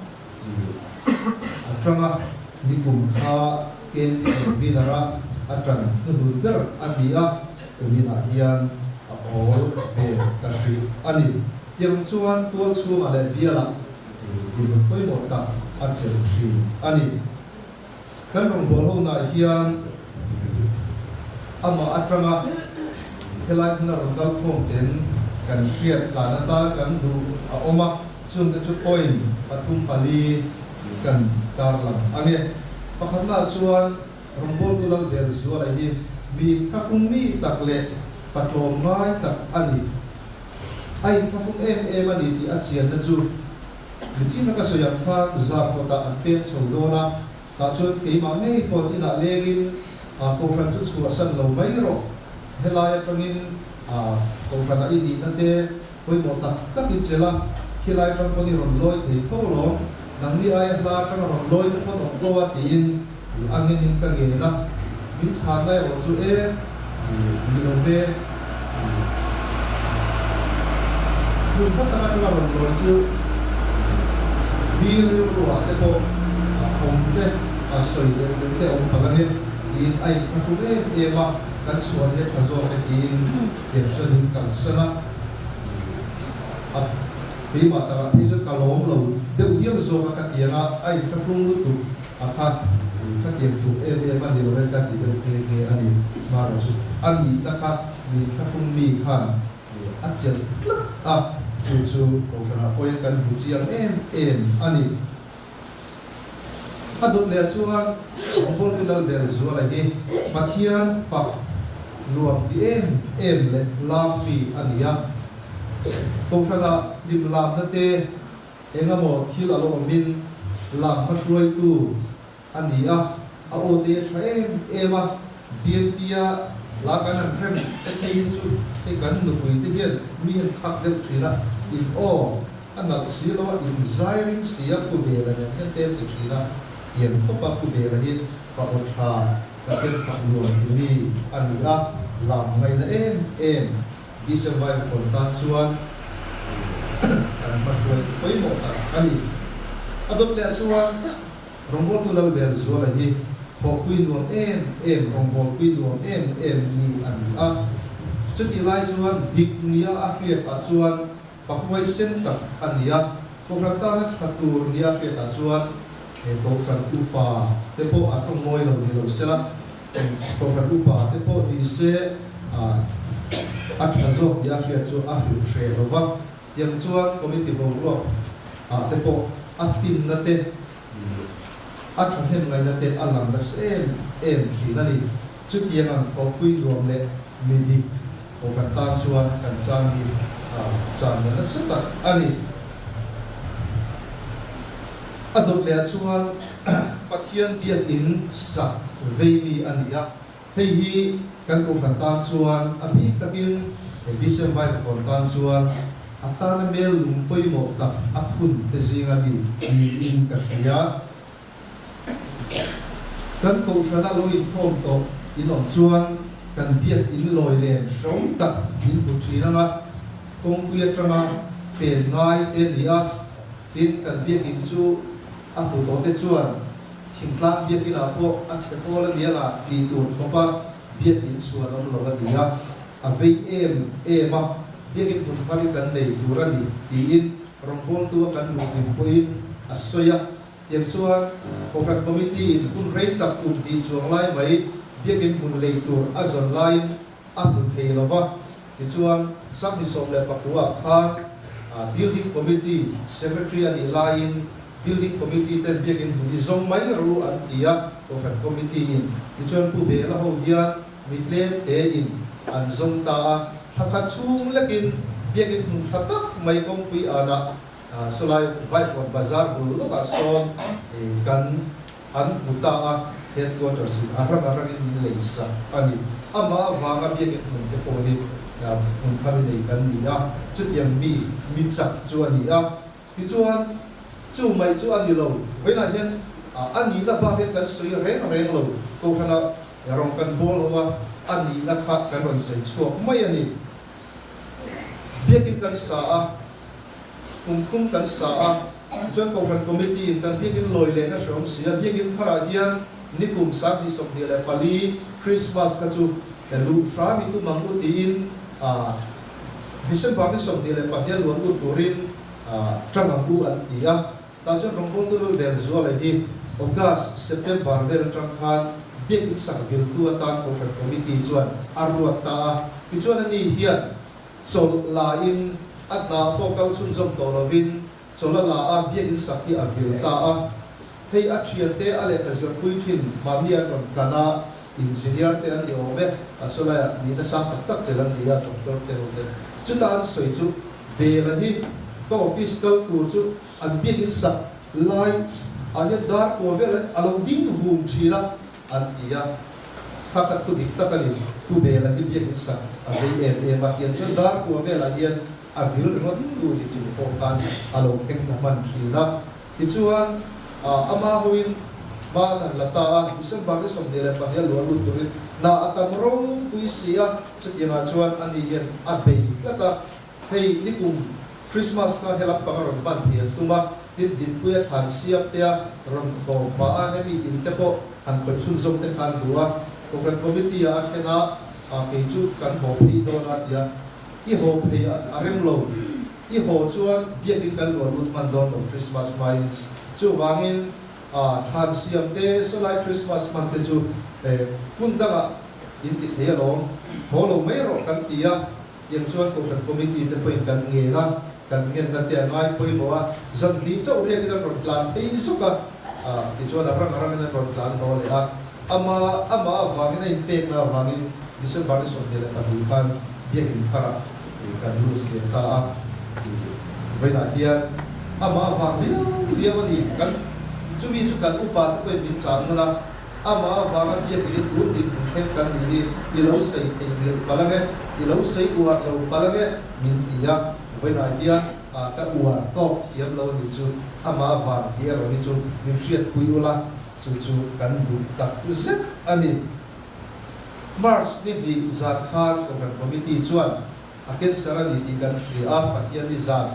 a tang a, nikum kha KNP convener-a a tan hnuhnun ber a ni a, kuminah hian a awl ve ta hrih a ni. Tiang chuan tual chhungah leh bialah dinhmun pawimawh tak a chelh thin a ni. Kan rawngbawlho hunah hian amah atanga helai hmuna rawn kal khawm ten kan hriat tlan atan kan duh a awm a, chungte chu point pathum pali kan tarlang ang e. Pakhatnaah chuan rawngbawltu Lalbel Zuala hi mi thlafung mi tak leh patlawm ngai tak a ni. A inthlafung em em a ni tih a chianna chu Nichina ka sawi ang khan zar kawtah an peng chho dawn a, tah chuan keimah ngei pawn inah lengin Kohhran chu chhuahsan lo mai rawh. Helai atangin Kohhranah i nihna te pawimawh tak tak i chelh a, khilai atang pawn i rawn lawi thei tho alawm, nangni aia hla atanga rawn lawi te pawn awm tlo a tiin a ngenin ka ngen a, min chhanna erawh chu e ni lo ve. Hmun hma tak atanga rawn lawi chu mi rilruah te pawh awm te, a sawi deuh deuh te a awm palh ange tiin a inthlahrung em em a, kan chhuah hi a tha zawk e tiin Gerson-in kalsan a, a keimah takah phei chuan ka lawm lo deuh hial zawk a ka tiang a, a inthlahrung lutuk a kha ka tiang tur em em a ni lo e ka ti deuh nghe nghe a ni. Hmarawh chu a nihna kha mi inthlahrung mi khan a chelh tlat a, chu chu Kohhranah pawhin kan hmu chiang em em a ni. A dawt leh chuan Rawngbawltu Lalbel Zuala hi Pathian fak nuam ti em em leh lam mi a ni a. Kohhranah hlim lamna te engemaw thil a lo awmin lam hmahruaitu a ni a, a aw te a tha em em a, BNP-a la kan han rem te phei hi chu hei kan nupui te hian mi han khak deuh thin a, in aw a nalh si lo a, in zai ring si a, Pu Bela nen hian te an ti thin a, tiang khawp a Pu Bela hi pa aw tha Pathian fak nuam ti mi a ni a, lam ngaihna em em Bishop Vaivakawn tan chuan kan hmahruai pawimawh tak a ni. A dawt leh chuan. Rawngbawltu Lalbel Zuala hi thawhpui nuam em em, rawngbawlpui nuam em em mi a ni a. Chutih lai chuan dik nia a hriatah chuan pahuai sen tak a ni a, Kohhran tana tha tur nia a hriatah chuan he Kohhran upa te pawh a tawng mawi lo ni lo sela, Kohhran upa te pawh ni se a tha zawk nia a hriat chu a hrilh hreh lo va. Tiang chuan committee boruak ah te pawh a finna te, a thahnem ngaihna te a lang nasa em em thin a ni. Chutiang ang thawkpui nuam leh mi dik Kohhran tan chuan kan chang hi channa nasa tak a ni. A dawt leh ah chuan Pathian biakinn sak vei mi a ni a. Hei hi kan Kohhran tan chuan a bik takin he BCM Vaivakawn tan chuan a tana mel lung pawimawh tak a phun te zinga mi niin ka hria. Kan Kohhrana lo inkhawm tawh in awm chuan kan biak in lawi len hro tak min hmu thin anga kawngpui atanga pen ngai te a ni a, tin kan biak in chu a hmu tawh te chuan Thingtlang biakinah pawh a chhe pawl a ni anga tih tur khawpa biakin chhuan awm lo a ni a, a vei em em a, biakin hmun thar hi kan nei tur a ni tiin rawngbawltu a kan luh hlim pawhin a sawi a. Tiang chuan Kohhran Committee in hun rei tak kum tih chuang lai mai biakin hmun lei tur a zawn laiin a hmu thei lo va, tichuan Sanghni 19 ah khan Building Committee Secretary a nih laiin Building Committee ten biakin hmun i zawng mai ru an ti a, Kohhran Committee in. Tichuan Pu Bela ho hian mi tlem te in an zawng ta a, thla khat chhung lekin biakin hmun tha tak mai kawngpui anah sawlai Vaihhuan Bazar bul lawkah sawn kan An hmu ta a, headquarters in a rang a rangin min lei sak a ni. Amah avanga biakin hmun te pawh hi hmun thar i nei kan ni a, chutiang mi mi chak chu a ni a. Tichuan, chu mai chu a ni lo, vawiinah hian a nihna bak hian kan sawi reng reng lo, Kohhranah rawng kan bawl ho a, a nihna kha kan rawn sawi chhuak mai a ni. Biakin kan sa a. Kum thum kan sa a, tichuan Kohhran Committee in kan biakin lawi lehna hre awm si a, biakin tharah hian nikum 2024 Christmas kha chu luh hram i tum ang u tiin December ni 22 luah lut turin tang ang u an ti a, tah chuan rawngbawltu Lalbel Zuala hi August, September vel atang khan biakin sak viltu atan Kohhran Committee chuan a ruat ta a, tichuan ani hian Chawlh la in a hna pawh kal chhunzawm tawh lovin chawlh a la a, biakinn sak hi a vil ta a. Hei a thiante a lehkha zirpui thin mahni an rawn kan a, engineer te an ni awm e, a sawlaiah nihna sang tak tak chelh an ni a, doctor te ho te. Chuta an sawi chu Bela hi ka office kal tur chu an biakinn sak lai ah hian dar kua vel a lo ding vum thin a, an ti a. Kha kha thu dik tak a ni. Pu Bela hi biakin sak a vei em em a, tiang chuan dar kua velah hian a vil ringawt tu ni chung pawh khan a lo thleng thla hman thin a. Tichuan, ama hoin hman an la ta a, December ni 22 a luah lut turin hna a tam ropui si a, chutiangah chuan ani hian a bei tlat a. Hei nikum Christmas kha helam pang a rawn hman thei an tum a. Tin, Dinpuia thlan siam tea rawn haw hma a hemi in te pawh han khawih chhunzawm te khan duh a, Kohhran Committee ah a thlen a, kei chu kan haw phei dawn a tia, I haw phei a rem lo, i haw chuan biakin kan luah lut hman dawn lo Christmas hmain. Chuvangin thlan siam te, sawlai Christmas hman te chu hun dangah in ti thei alawm, haw lo mai rawh kan ti a. Tiang chuan Kohhran Committee te pawhin kan ngen a, kan ngenna te a ngai pawimawh a, zan hnih chauh riakin an rawn tlan phei zuk a, tichuan a rang rangin an rawn tlan haw leh a, ama amah avangin a inpekna avangin December ni 22 khan Biakin tharah kan lut ve ta a, vawiinah hian amah avang liau liau a ni, kan chumi chu kan upa te pawhin min chang nawn a. Amah avanga biakinn i tun dik hmu thleng kan nih hi i lo sawi theih ngilh palh ange, i lo sawi uar lo palh ange min ti a, vawiinah hian ka uar tawk thiam lo anih chu amah avang tih erawh hi chu min hriatpui ula, chu chu kan duh tak zet a ni. March ni hnih zan khan Kohhran Committee chuan a cancer a ni tih kan hria a, Pathian ni zan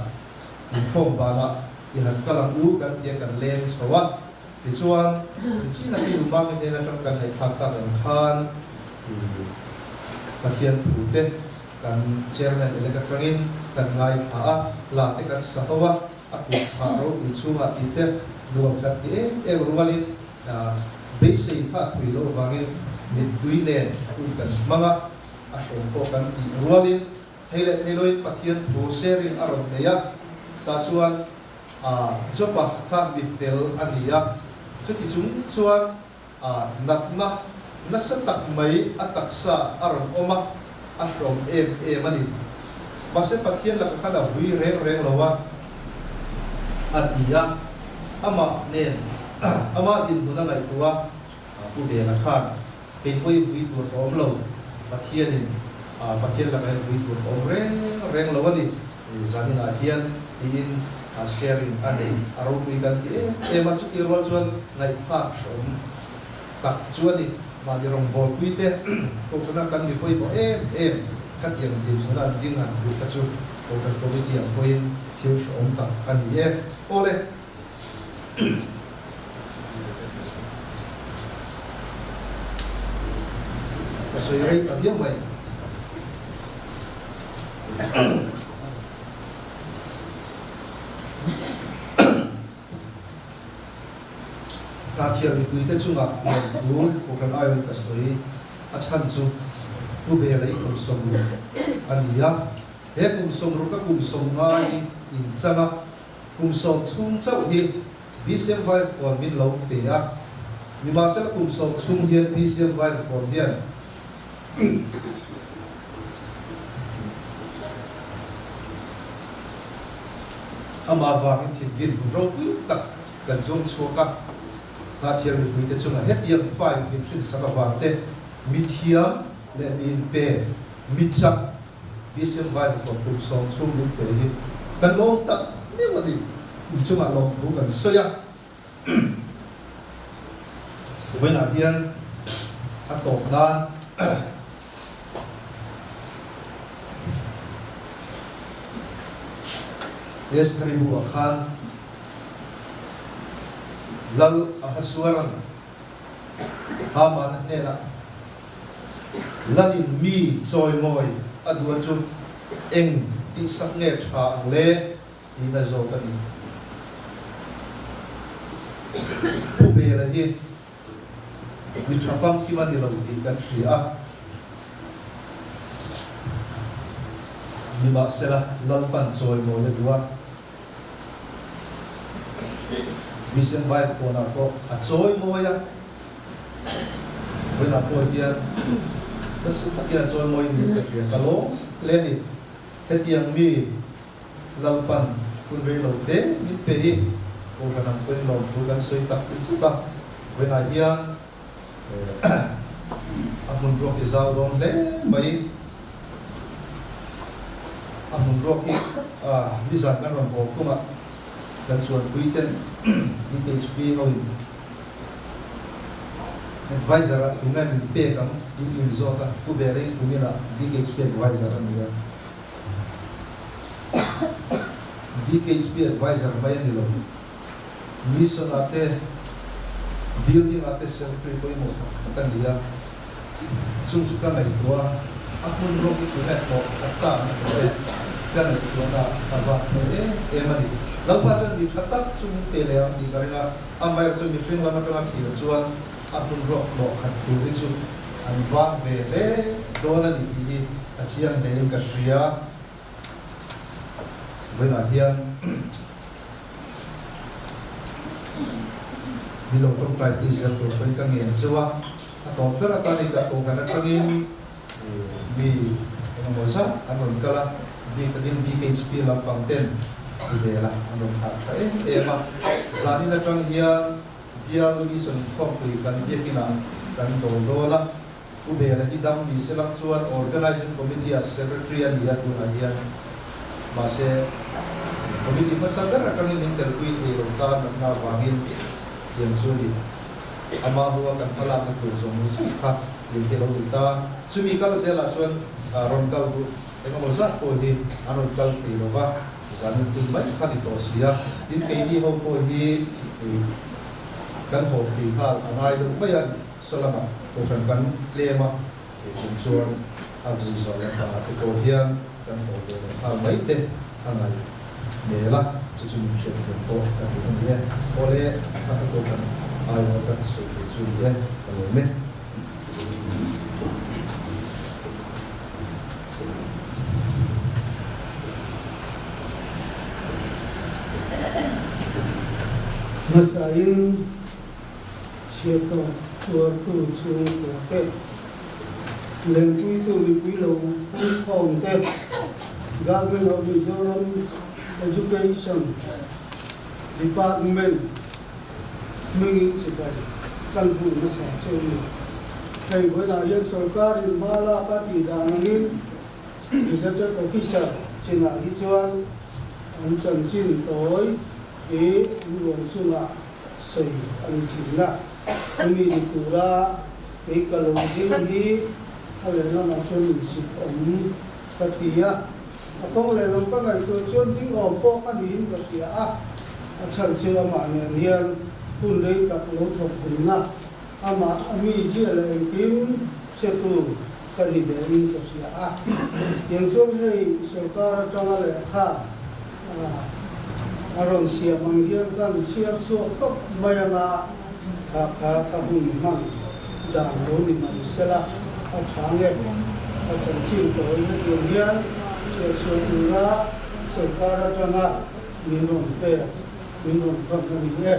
inkhawm banah i han kal ang u kan tia kan leng chho a. Tichuan, Nichin a pi Lumami hnen atang kan ngaihthlak tak ang khan i Pathian thu te kan Chairman elect atangin kan ngaithla a, hla te kan sa ho a, a kut phah ropui chhungah tih te nuam kan ti em em rualin beisei kha a thui loh vangin mittui nen hun kan hmang a, a hrawm pawh kan tih rualin thei leh thei loin Pathian thu sharing a rawn nei a, tah chuan Job-a kha mi fel a ni a, chuti chung chuan natna nasa tak mai a taksa a rawn awm a, a hrawm em em a ni. Mahse Pathian laka khan a vui reng reng lo a, a ti a, amah nen ama dinhmun a ngaihtuah a, Pu Bena khan kei pawh i vui tur ka awm lo, Pathianin Pathian laka hian vui tur ka awm reng reng lo a ni. Zaninah hian tiin sharing a nei a ropui kan ti em em a, chutih rual chuan ngaihthlak hreawm tak chu a ni. Mahni rawngbawlpui te Kohhrana kan mi pawimawh em em khatiang dinhmuna an ding han hmuh kha chu Kohhran Committee ang pawhin thil hreawm tak a ni e. Awle. Ka sawi rei ta viau mai. Hnahthial mipuite chungah lawmthu Kohhran aiawm ka sawi a chhan chu Pu Bela i kum sawmruk a ni a, he kum sawmruk a kum sawmngai inchang a, Kum 10 chhung chauh hi BCM Vaivakawn min lo pe a, nimahsela kum 10 chhung hian BCM Vaivakawn hian amah vangin thinrim hun ropui tak kan chuang chhuak a, Hnahthial mipuite chunga hetiang file min hrinsak avangte mithiam leh mi inpe, mi chak, BCM Vaivakawn kum 10 chhung min pe hi kan lawm tak meuh a ni. In chungah lawmthu kan sawi a. Vawiinah hian a tawp nan Estheri bu ah khan Lal Ahasueran Haman-a hnenah Lalin mi chawimawi a duh a chu eng tihsak nge tha ang le tiin a zawt a ni. Pu Bela hi mi tha famkim a ni lo tih kan hria a, nimahsela Lalpan chawimawi a duh a, Mission Vaivakawnah pawh a chawimawi a. Vawiinah pawh hian nasa takin a chawimawi niin ka hria. Ka lawm hle a ni. Hetiang mi Lalpan hun rei lo te min pe hi Kohhran ang pawhin lawmthu kan sawi tak zet a. Vawiinah hian a hmun ruak hi zau dawn hle mai. A hmun ruak hi nizan kan rawn haw kawngah kan chuanpui ten DKHP hoin Adviser ah tunge min pek ang tiin min zawt a, Pu Bela hi kumin ah BKHP Adviser a ni a. BKHP Adviser mai a ni lo. Mission ah te building ah te secretary pawimawh tak tak a ni a, chung chu ka ngaihtuah a, a hmun rawk hi tunah hnawh khat ta ang tih te ka ngaihtuahna a vak hmel em em a ni. Lalpa chuan mi tha tak chu min pe leh ang tih ka ring a, amaherawhchu mihring lam atanga thlir chuan a hmun rawk hnawh khat tur hi chu an vang ve hle dawn a ni tih hi a chiang hlein ka hria. Vawiinah hian min lo tawngtai pui zel tur pawhin ka ngen cheu a, a tawp ber atan i ka kohhran atangin mi engemaw zat an rawn kal a, bik takin BKHP lampang ten ti vel a an rawn thah tha em em a, zanin atang hian bial mission khawmpui kan biakinah kan dawl dawn a. Pu Bela hi dam ni se lang chuan Organising Committee ah Secretary a ni a tunah hian. Mahse, Committee hmasa ber atangin min telpui thei lo ta natna avangin tiang chu a ni. Ama hua kan hmalakna tur zawng zawng kha tiang hi a lo ni ta. Chumi kal zelah chuan rawn kal duh engemaw zat pawh hi an rawn kal thei lo va, zanin tum mai kha ni tawh si a. Tin, keini ho pawh hi kan haw phei nghal a ngai deuh mai a. Saw lamah kohhran kan tlem a, keichhin chuan a vui zawh leh hna te pawh hian kan haw ve leh nghal mai te a ngaih hmel a, chu chu min hriat thiam pawh ka duh a ni e. Awle, a ka kohhran aiawh ka sawi thei chu ni e, ka lawm e. Hmasain Chhiatawk tuartu chhungkua te, Lengpuitu mipui lo pungkhawm te, Government of Mizoram Education Department hmingin chibai kan hmuh hmasa chu a ni. Hei vawiinah hian sorkarin hma lak a tih dan angin Gazetted Officer chinah hi chuan an chanchin tawi hi an ruan chungah sawi a ni thin a, chumi ni tura kei ka lo ding hi a lehlamah chuan insip awm ka ti a, a kawng lehlam ka ngaihtuah chuan ding awm pawh ka niin ka hria a, a chhan chu amah nen hian hun rei tak lo thawk hunna amah a mizia leh engkim hretu ka ni ve in ka hria a, tiang chuan hei sorkar atanga lehkha a rawn siam ang hian kan chhiar chhuak tawp mai anga kha kha ka hun hman dan lo ni mai sela a tha nge a chanchin tawi hetiang hian chhiar chhuah tura sorkar atanga min rawn pek min rawn thawn a ni e.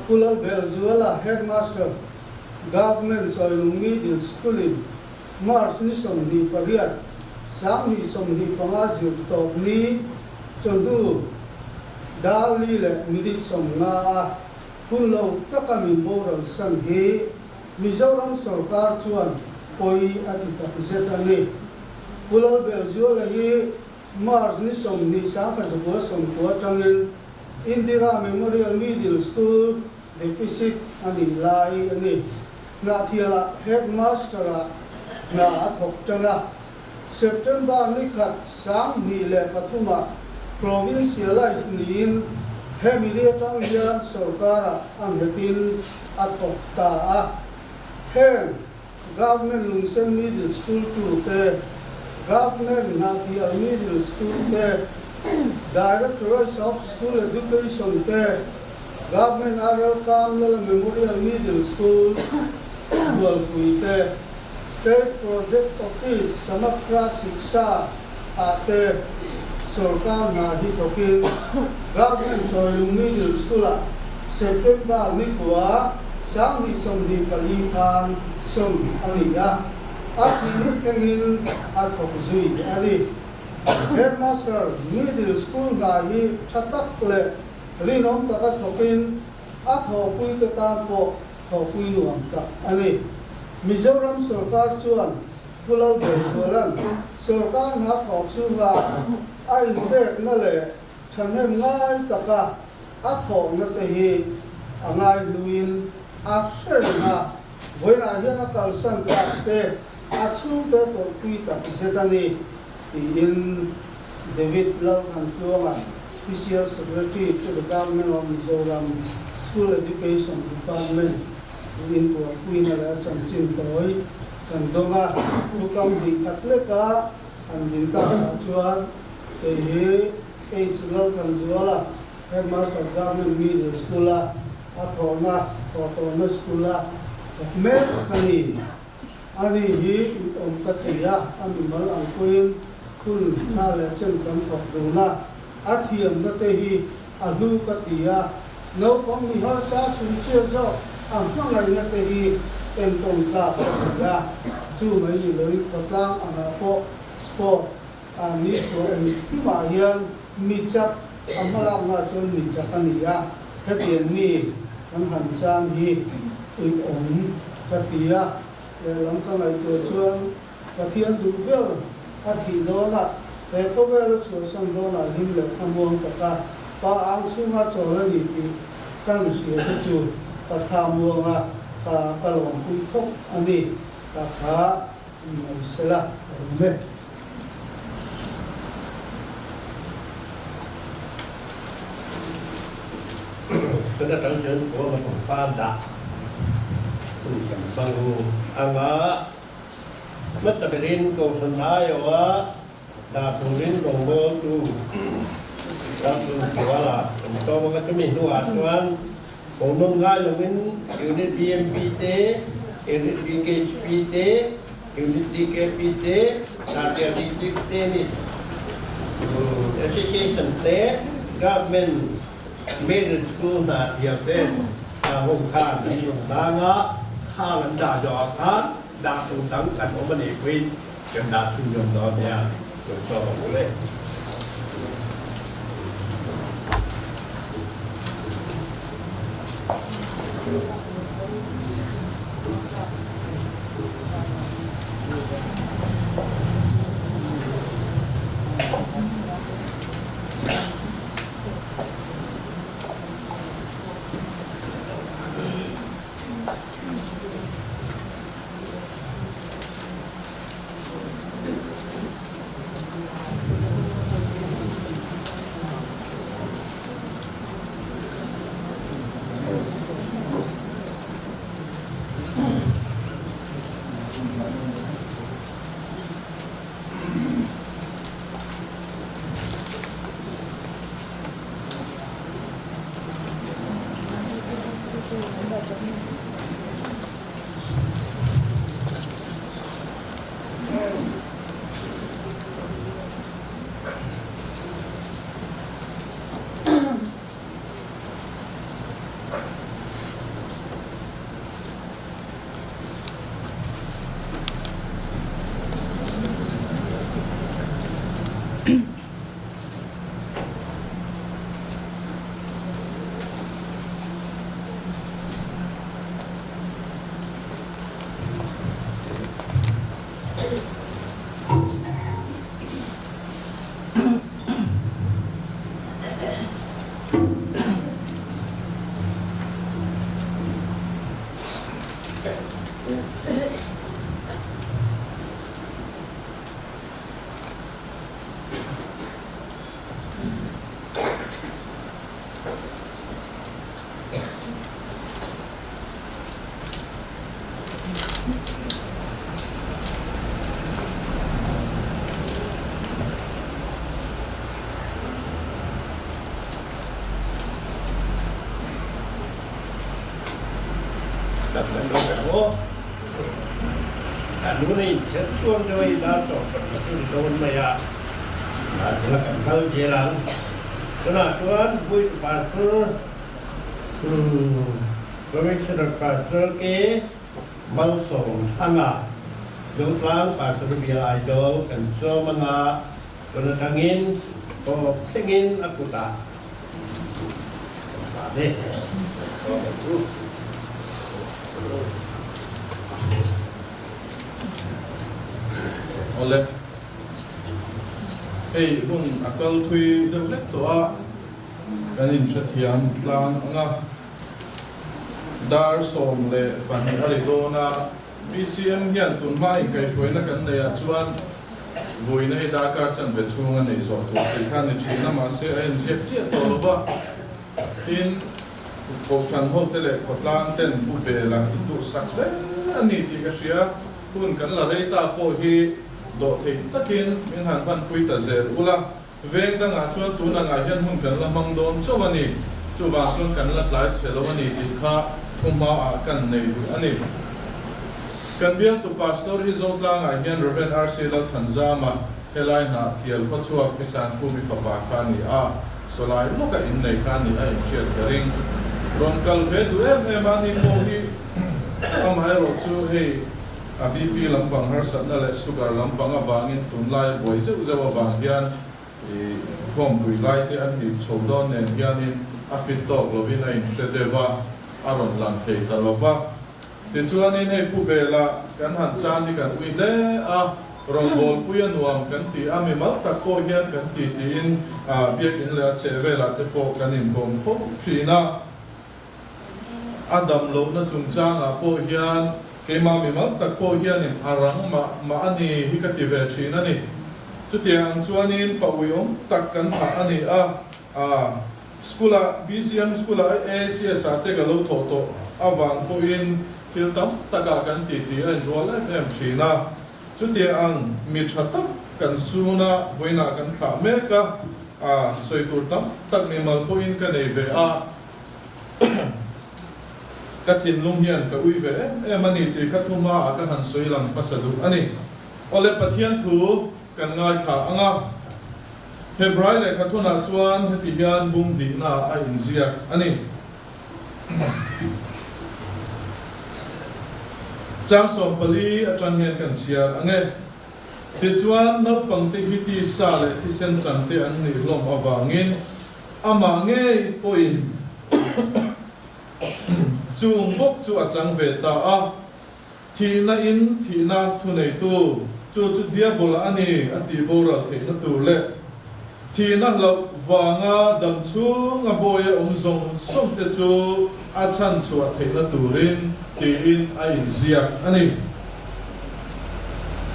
Pu Lalbelzuala Headmaster Government Chawilung Middle School-in March ni 28, 2025 zir tawp ni chawhnu dar li leh minute 50 a hun lo taka min boral san hi Mizoram sorkar chuan pawi a ti tak zet a ni. Pu Lalbelzuala hi March ni 20 1990 atangin Indira Memorial Middle School Deficit a nih lai a ni. Hnahthialah Headmaster-ah hna a thawk tan a. September ni khat 2003-ah Provincialised niin hemi ni atang hian sorkarah a nghetin a thawk ta a. Heng Government Lungsen Middle School tu te, Government Hnahthial Middle School te, Directorate of School Education te, Government RL Kamlala Memorial Middle School, Bualpui te, State Project Office Samagra Shiksha ah te sorkar hna hi thawkin Government Chawilung Middle School-ah September ni kua 2024 khan sawm a ni a, a thih ni thlengin a thawk zui a ni. Headmaster Middle School hna hi tha tak leh rinawm taka thawkin a thawhpuite tan pawh thawhpui nuam tak a ni. Mizoram sorkar chuan Pu Lalbelzuala'n sorkar hna thawh chhunga a inpekna leh thahnem ngai taka a thawhna te hi a ngaihluin a hre reng a, vawiinah hian a kalsan tak te a chhungte tawrhpui tak zet a ni, tiin David Lalthantluanga. Special Secretary to the Government of Mizoram, School Education Department tiin tuarpuina leh a chanchin tawi kan dawng a. Thukam hnih khat leka han din takah chuan kei hi H. Lalthanzuala, Headmaster Government Middle School-a a thawhna thawhtawhna school-a thawk mek ka ni. Ani hi mi awm ka ti a, a mimal ang pawhin hun hna leh chen kan thawk dun a, a thiamna te hi a hlu ka ti a, naupang mi harsa chhunchhiat zawk a hmangaihna te hi entawn tlak ka ti a, chu mai ni loin khawtlang angah pawh sport a ni tawh engkimah hian mi chak a hmalakna chuan mi chak a ni a, hetiang mi kan han chan hi uiawm ka ti a, lehlam ka ngaihtuah chuan Pathian duh ber a thih dawnah he khawvel a chhuahsan dawnah hlim leh thlamuang taka pa ang chhunga chawl a ni tih kan hria te chu ka tha muanga ka ka lawmpui khawp a ni, ka kha ni mai sela ka rum e. Kan atang hian Kuala Lumpur dah hun kan hmang anga hmasa berin Kohhran aiawha dah turin rawngbawltu Laltluangzuala kan sawm anga chumi hnuah chuan Kohnawn ngai loin Unit BMP te, Unit BKHP te, Unit DKP te, Natia District Tennis Association te, Government Middle School hna thiam ten hna ho khan an rawn dang a, khang an dah zawhah khan dah tur dang kan awm a nih pawhin kan dah chhunzawm dawn nia, sawi chhuak ang u le. Commissioner Pastor ke Malsawmthanga Dotlang Pastor Bial Idol kan sawm anga tun atangin tawp thlengin a kutah kan hlan e. Kan sawm ang chu. Awle. Hei hun a kal thui deuh hlek tawh a, kan inhrethiam tlang ang a. Dar 12 a ri dawn a, BCM hian tun hma inkaihhruaina kan neih ah chuan Vawiina hei darkar chanve chhunga neih zawh tur tih kha a ni thin a, mahse a inziak chiah tawh lo va. Tin, Kohhran hote leh khawtlang ten Pu Bela in duhsak hle a ni tih ka hria. Hun kan la rei ta pawh hi dawhtheih takin min han hmanpui ta zel ula. Veng dangah chuan tun angah hian hun kan la hmang dawn chauh a ni. Chuvang chuan kan la tlai chhe lo a ni tih kha thu hmaah kan nei duh a ni. Kan bialtu Pastor hi Zotlangah hian Rev. RC Lalthanzama helai hnah thial khawchhuak Pi Sangkhumi fapa kha a ni a, sawlai lawka innei kha a nih a inhriat ka ring. Rawn kal ve duh em em a ni pawh hi amaherawh chu hei A BP lampang harsatna leh sugar lampang avangin tunlai a buai zeuh zeuh avang hian i khawmpui lai te an hlip chho dawn nen hianin a fit tawk lovin a inhre deuh a, a rawn lang thei ta lo va. Tichuanin hei Pu Bela kan han chan hi kan ui hle a, rawngbawlpui a nuam kan ti a, mimal tak pawh hian kan ti tiin biakin leh a chhehvelah te pawh kan inkawm fo thin a. A dam lohna chungchangah pawh hian keimah mimal tak pawh hianin a rang mah mah a ni hi ka ti ve thin a ni. Chutiang ang chuanin pa uiawm tak kan thlah a ni a, a school-ah BCM school-ah ACS-ah te ka lo thawh tawh avang pawhin thil tam takah kan titi a inrual em em thin a. Chutiang ang mi tha tak kan suna vawiinah kan thlah mek a, a sawi tur tam tak mimal pawhin ka nei ve a. Ka thinlung hian ka ui ve em em a ni tih kha thu hmaah ka han sawi lang hmasa duh a ni. Awle Pathian thu kan ngaithla ang a, Hebrai lehkha thunah chuan heti hian bung dihna a inziak a ni. Chang 14 atang hian kan chhiar ang e. Tichuan naupangte hi tisa leh thisen changte an nih hlawm avangin, Amah ngei pawhin chung bawk chu a chang ve ta a, thihna in thihna thuneitu, chu chu Diabola a ni a tih boral theihna tur leh thihna hlauh vanga dam chhunga bawia awm zawng zawng te chu a chhan chhuah theihna turin tiin a inziak a ni.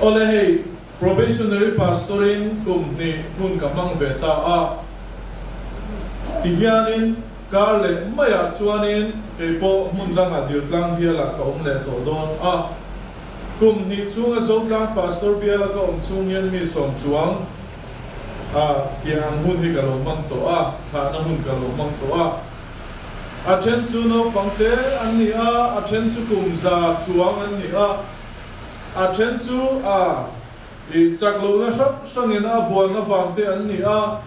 Awle hei. Probationary Pastor-in kum hnih hmun ka hmang ve ta a, tihianin kar leh maiah chuanin kei pawh hmun dangah Diltlang bialah ka awm leh tawh dawn a. Kum hnih chhunga Zotlang Pastor biala ka awm chhung hian mi sawm chuang a tih ang hun hi ka lo hmang tawh a, thlahna hun ka lo hmang tawh a. A then chu naupang te an ni a, a then chu kum za chuang an ni a. A then chu a i chak lohna hrang hrangin a buan avang te an ni a,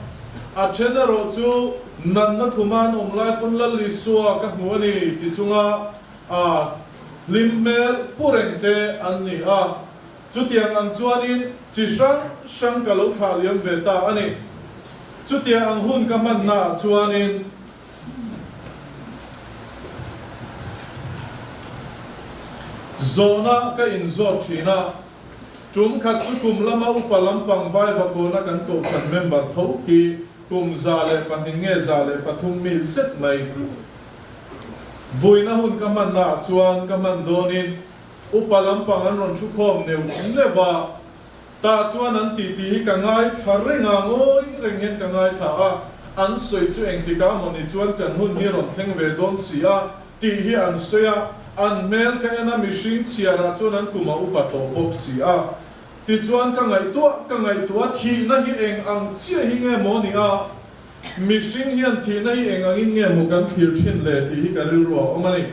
a then erawh chu natna khuma an awm lai pawn Lal Isua ka hmu a ni ti chunga a hlim hmel pu reng te an ni a. Chutiang ang chuanin chi hrang hrang ka lo thlah liam ve ta a ni. Chutiang ang hun ka hmannaah chuanin. Zawhna ka inzawt thin a, tum khat chu kum lama upa lampang vaivakawna kan kohhran member tho hi kum 102 nge 103 mi zet mai. Vuina hun ka hmannaah chuan ka hman dawnin upa lampang an rawn thukhawm neuh neuh a, Tah chuan an tih tih hi ka ngaithla reng a, ngawi reng hian ka ngaithla a, an sawi chu engtikah mawni chuan kan hun hi rawn thleng ve dawn si a tih hi an sawi a, an hmel ka en a, mihring chhiarah chuan an kum a upa tawh bawk si a. Tichuan ka ngaihtuah ka ngaihtuah a, thihna hi eng ang chiah hi nge maw ni a, mihring hian thihna hi eng angin nge maw kan thlir thin le tih hi ka rilru a awm a ni.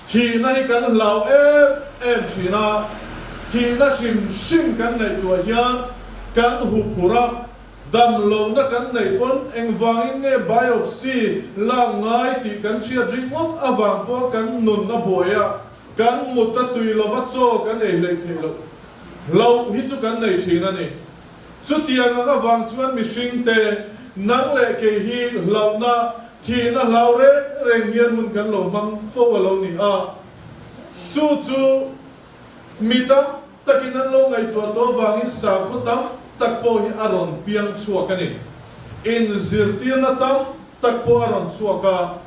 Thihna hi kan hlau em em thin a, thihna hrim hrim kan ngaihtuah hian kan huphurh a, damlohna kan neih pawn engvangin nge biopsy lak ngai tih kan hriat ringawt avang pawh kan nun a buai a, kan mut a tui lova chaw kan ei hleih theih loh hlauh hi chu kan nei thin a ni. Chutiang ang avang chuan mihringte, nang leh kei hi hlauhna, thihna hlau reng reng hian hun kan lo hmang fo a lo ni a. Chu chu mi tam takin an lo ngaihtuah tawh avangin sakhaw tam tak pawh hi a rawn piang chhuak a ni. Inzirtirna tam tak pawh a rawn chhuak a.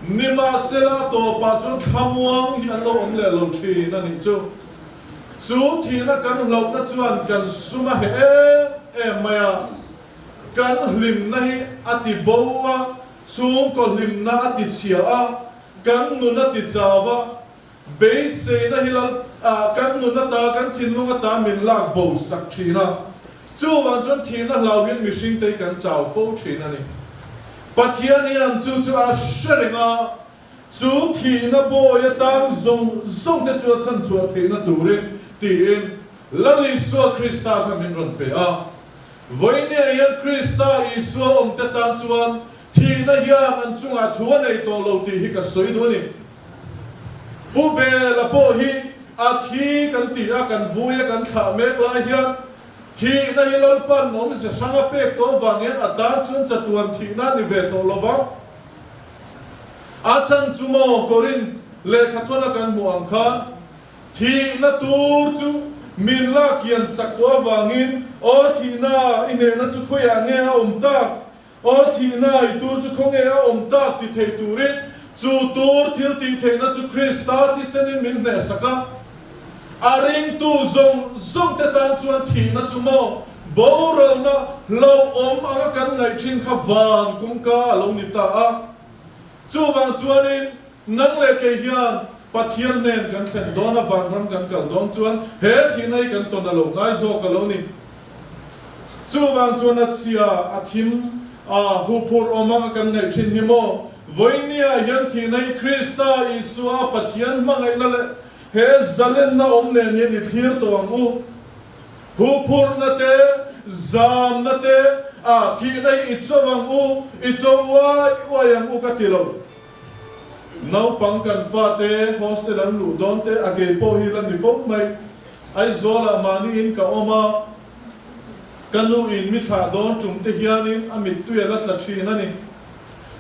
Nimahsela a tawpah chuan thlamuang hi an lo awm leh lo thin a nih chu. Chu thihna kan hlauhna chuan kan sum a heh em em mai a, kan hlimna hi a ti bo a, chhungkaw hlimna a ti chhia a, kan nun a ti chau a, beiseina hi lal ah kan nun ata kan thinlung ata min lak bo sak thin a, chuvang chuan thihna hlau hian mihring te hi kan chau fo thin a ni. Pathian hian chu chu a hre reng a, Chu thihna bawi atan zawng zawng te chu a chhanchhuah theihna turin tiin Lal Isua Krista kha min rawn pe a. Vawinia hian Krista Isua awmte tan chuan thihna hian an chungah thu a nei tawh lo tih hi ka sawi duh a ni. Pu Bela pawh hi a thi kan tih a, kan vui a, kan thlah mek lai hian thihna hi Lalpan awmze hrang a pek tawh vang hian a tan chuan chatuan thihna a ni ve tawh lo vang. A chhan chu maw Korinth lehkhathawn a kan hmuh ang khan thihna tur chu min lak kian sak tawh avangin aw thihna i hnehna chu khawiah nge a awm tak, aw thihna i tur chu khawnge a awm tak ti thei turin chu tur thil tih theihna chu Krista thisenin min hnehsak a. A ringtu zawng zawng te tan chuan thihna chu maw boralna hlauhawm anga kan ngaih thin kha van kawngka a lo ni ta a. Chuvang chuanin nang leh kei hian Pathian hnen kan thlen dawn a, vanram kan kal dawn chuan he thihna hi kan tawn a lo ngai zawk a lo ni. Chuvang chuan a chhia, a thim, a huphurh awm anga kan ngaih thin hi maw vawinia hian thihna hi Krista Isua Pathian hmangaihna leh He zalenna awm nen hian i thlir tawh ang u. Huphurhna te, zamna te, a thihna hi i cho ang u, i cho uai uai ang u ka ti lo. Naupang kan fate hostel an luh dawn te a kei pawh hi la ni fo mai. Aizawlah mahniin ka awm a, ka nu in mi thlah dawn tum te hianin a mittui a la tla thin a ni.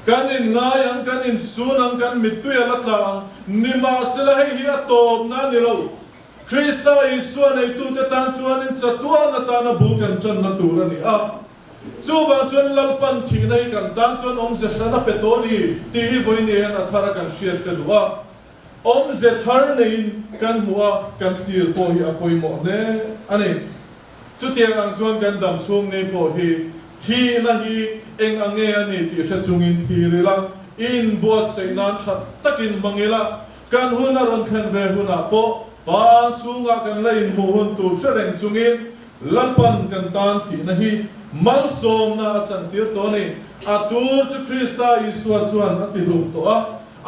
Kan in ngai ang, kan in sun ang, kan mittui a la tla ang. Nimahsela hei hi a tawpna a ni lo. Krista Isua neitute tan chuanin chatuan atana bul kan tanna tur a ni a. Chuvang chuan Lalpan thihna hi kan tan chuan awmze hran a pe tawh a ni tih hi vawiin hian a thar a kan hriat ka duh a. Awmze thar neiin kan hmuh a, kan thlir pawh hi a pawimawh hle a ni. Chutiang ang chuan kan dam chhung ni pawh hi thihna hi eng ang nge a ni tih hre chungin thlir ila, inbuatsaih nan tha takin hmang ila, kan hun a rawn thlen ve hunah pawh Pa chhungah kan la inhmuh hun tur hre reng chungin Lalpan kan tan thihna hi malsawmna a chantir tawh a ni. A tur chu Krista Isua chuan a tihlum tawh a,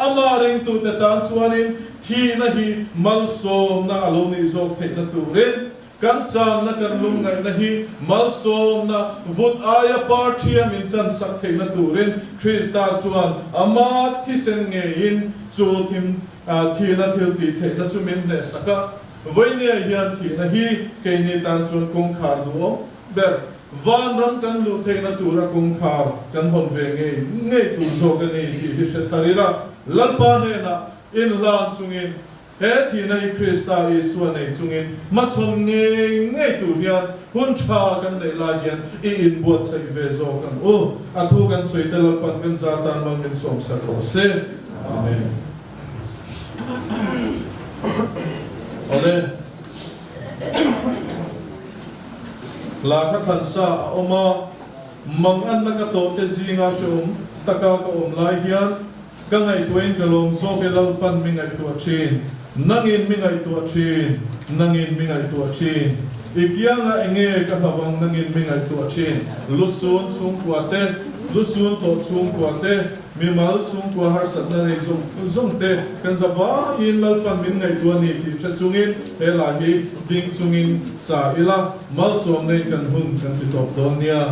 amah ringtute tan chuanin thihna hi malsawmna a lo nih zawk theihna turin Kan channa kan lungngaihna hi malsawmna vut aia parthia min chansak theihna turin Krista chuan ama thisen ngeiin chu thim thihna thil tih theihna chu min hnehsak a. Vawinia hian thihna hi keini tan chuan kawngkhar duhawm ber, vanram kan luh theihna tura kawngkhar kan hawn ve ngei ngei tur zawk a ni tih hi hre thar ila, Lalpa hnenah inhlan chungin He thihna hi Krista Isua nei chungin hmachhawn ngei ngei tur hian hun tha kan neih lai hian i inbuatsaih ve zawk ang u. A thu kan sawi te Lalpan kan zar tan mal min sawmsak rawh se. Amen. Awle. Hla kha thlan sa a awm a, manganna ka tawh te zinga hrehawm taka ka awm lai hian, Ka ngaihtuahin ka lawm zawk e Lalpan mi ngaihtuah thin, nangin mi ngaihtuah thin, nangin mi ngaihtuah thin. I kiangah enge ka hlauh ang nangin mi ngaihtuah thin. Lusun chhungkua te, lusun tawh chhungkua te, mimal chhungkua harsatna nei zawng zawng te kan za vaiin Lalpan min ngaihtuah ni tih hre chungin he lai hi ding chungin sa ila malsawm nei kan hun kan ti tawp dawn nia.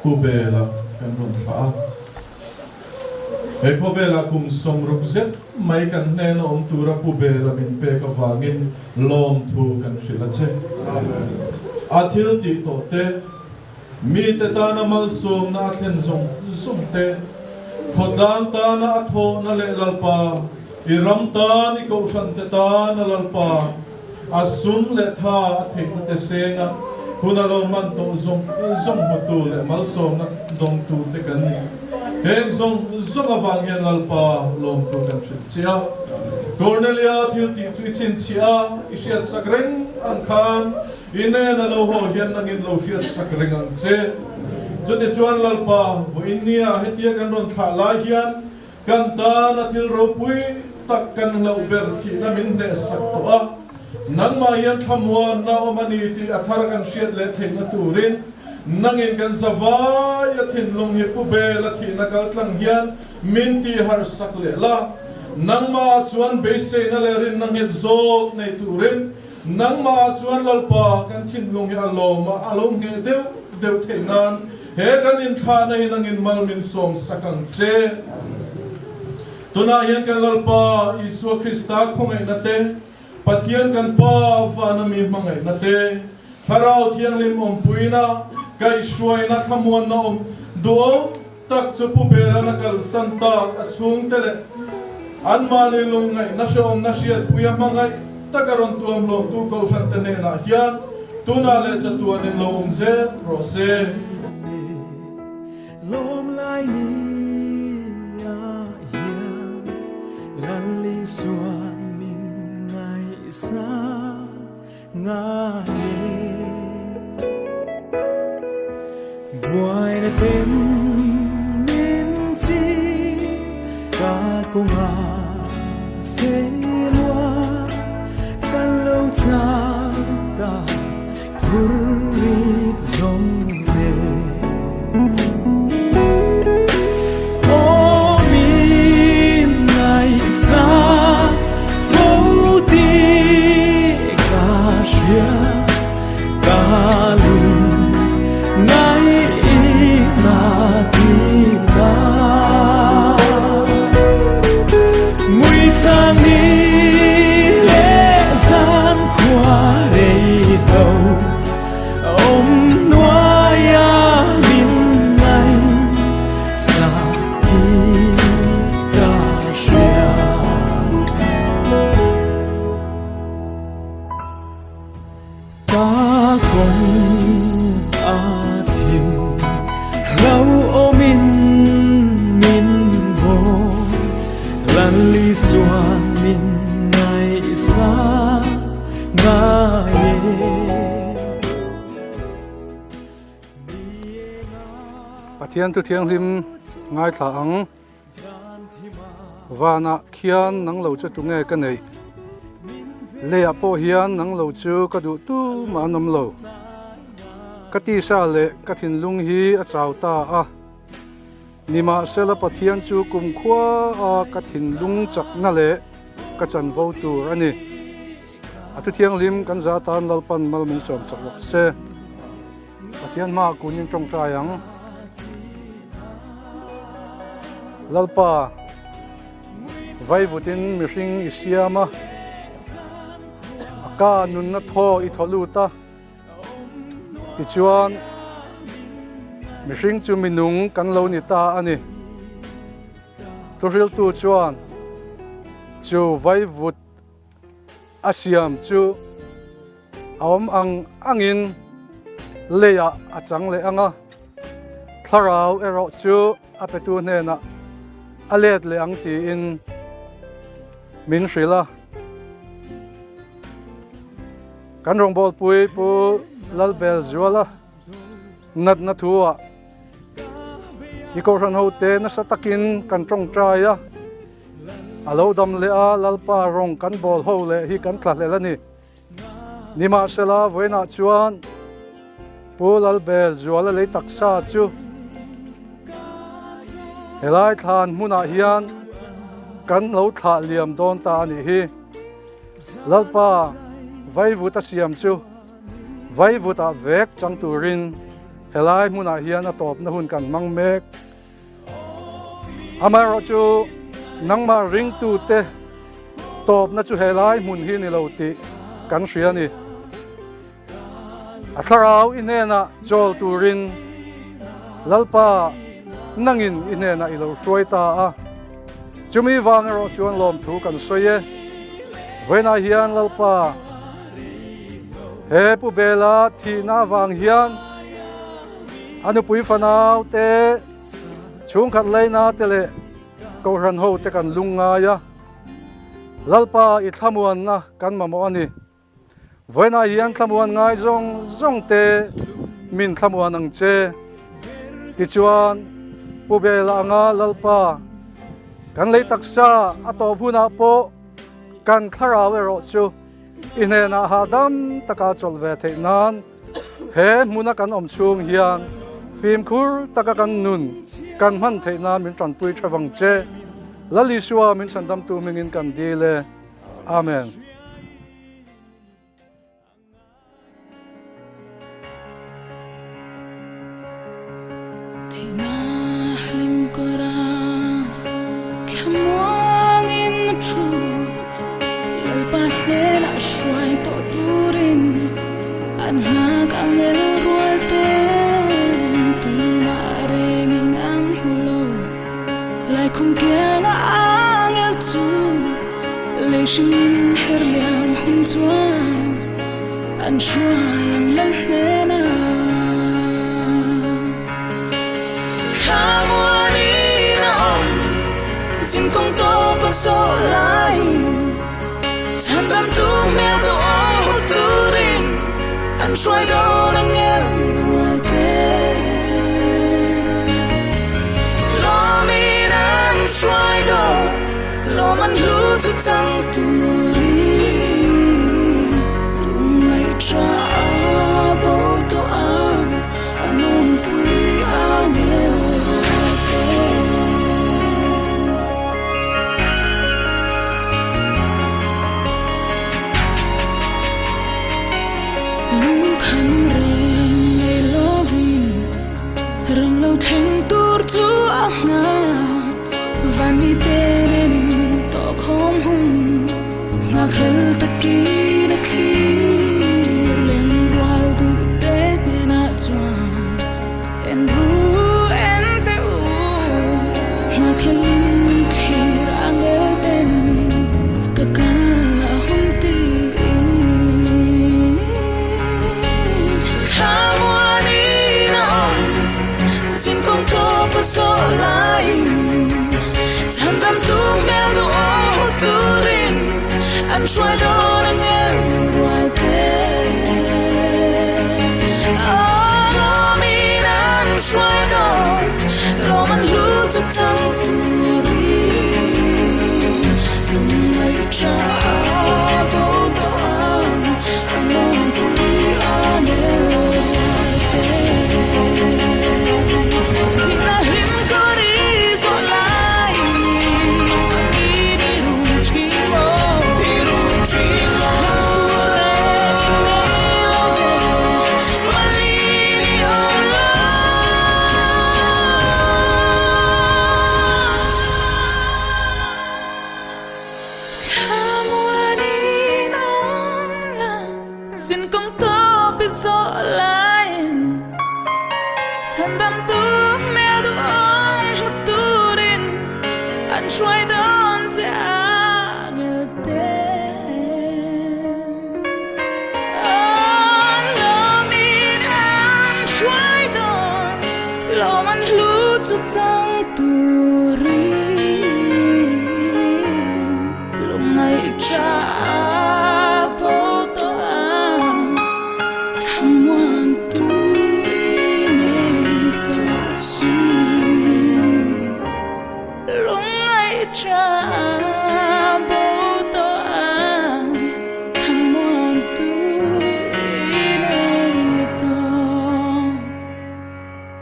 Pu Bela kan rawn thlah a. He khawvelah kum 60 zet mai kan hnena awm tura Pu Bela min pek avangin lawmthu kan hrilh a che. A thil tih tawh te, mite tana malsawmna a thlen zawng zawng te, khawtlang tana a thawhna leh Lalpa, i ram tan, i kohhran te tana Lalpa, A sum leh tha a theihna te senga hun a lo hman tawh zawng zawng hmutu leh malsawmna dawngtu te kan ni. Heng zawng zawng avang hian Lalpa lawmthu kan hrilh che a. Cornelia thil tih chu i chhinchhiah a, i hriatsak reng ang khan i nen a lo haw hian nangin lo hriatsak reng ang che. Chutichuan Lalpa, vawiin nia hetia kan rawn thlah lai hian Kan tan a thil ropui tak kan hlauh ber thihna min hnehsak tawh a, nangmah hian thlamuanna awm a ni tih a thar kan hriat leh theihna turin nangin kan zavai a thinlung hi pu bel a thihna kaltlang hian min tihharhsak leh la, nangmah ah chuan beiseina leh rinna nghet zawk nei turin nangmah ah chuan Lalpa kan thinlung hi a lawm a, a lo ngheh deuh deuh theih nan He kan inthlahna hi nangin mal min sawm sak ang che. Tunah hian kan Lalpa Isua Krista khawngaihna te, Pathian kan Pa vana mi hmangaihna te, Thlarau Thianghlim awmpuina, kaihhruaina thlamuanna awm duhawm tak chu Pu Beran a kalsan tak a chhungte leh anmahni lungngaihna hrehawmna hriatpuia hmangaih taka rawn tuamhlawmtu Kohhrante hnenah hian Tunah leh chatuan in lo awm zel rawh se. Lawm lai ni ah hian Lal Isuan min ngaihsan ngai e. Buaina ten min chi ka kawngah selua kan lo chang ta phurrit zawng nen. Aw min ngaihsak fo tih ka hria. Ka lung ngaihna tina Mui chang ni leh zan khua rei lo Awm hnuaia min ngaihsak hi ka hria. Ka kawng a thim hlauhawmin min bawm Lal Isuan min ngaihsak ngai e. Pathian thu thianghlim ngaithla ang. Vanah khian nang lo chu tunge ka neih? Leiah pawh hian nang lo chu ka duh tumah an awm lo. Ka tisa leh ka thinlung hi a chau ta a. Nimahsela Pathian chu kumkhua a ka thinlung chakna leh ka chanvo tur a ni. A thuthianghlim kan za tan Lalpan mal min sawm chak rawh se. Pathian hmaah kun in tawngtai ang. Lalpa, vaivutin mihring i siam a, a ka nunna thaw i thaw lut a, tichuan mihring chu minung kan lo ni ta a ni. Thuhriltu chuan chu vaivut a siam chu a awm ang angin leiah a chang leh ang a, thlarau erawh chu a petu hnenah a let leh ang tiin min hrilh a. Kan rawngbawlpui Pu Lalbelzuala natna thu-ah i Kohhran hote nasa takin kan tawngtai a. A lo dam leh a, Lalpa rawng kan bawl ho leh hi kan tla hlel a ni. Nimahsela, vawiinah chuan Pu Lalbel Zuala lei taksa chu helai thlan hmunah hian kan lo thlah liam dawn ta a nih hi. Lalpa vaivut a siam chu vaivutah vek chang turin. Helai hmunah hian a tawpna hun kan hmang mek. Amaherawhchu, nangmah ringtute tawpna chu helai hmun hi ni lo tih kan hria a ni. A thlarau i hnenah chawl turin Lalpa nangin i hnenah i lo hruai ta a. Chumi vang erawh chuan lawmthu kan sawi e. Vawiinah hian Lalpa he Pu Bela thihna avang hian a nupui fanau te, chhungkhat leina te leh Kohhran ho te kan lung ngai a. Lalpa i thlamuanna kan mamawh a ni. Vawiinah hian thlamuan ngai zawng zawng te min thlamuan ang che. Tichuan, Pu Bela anga Lalpa kan lei taksa a tawp hunah pawh kan thlarau erawh chu i hnenah hahdam taka chawlh ve theih nan he hmuna kan awm chhung hian fimkhur taka kan nun kan hman theih nan min tanpui tha vang che. Lal Isua min chhandamtu hmingin kan dil e. Amen.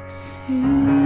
See.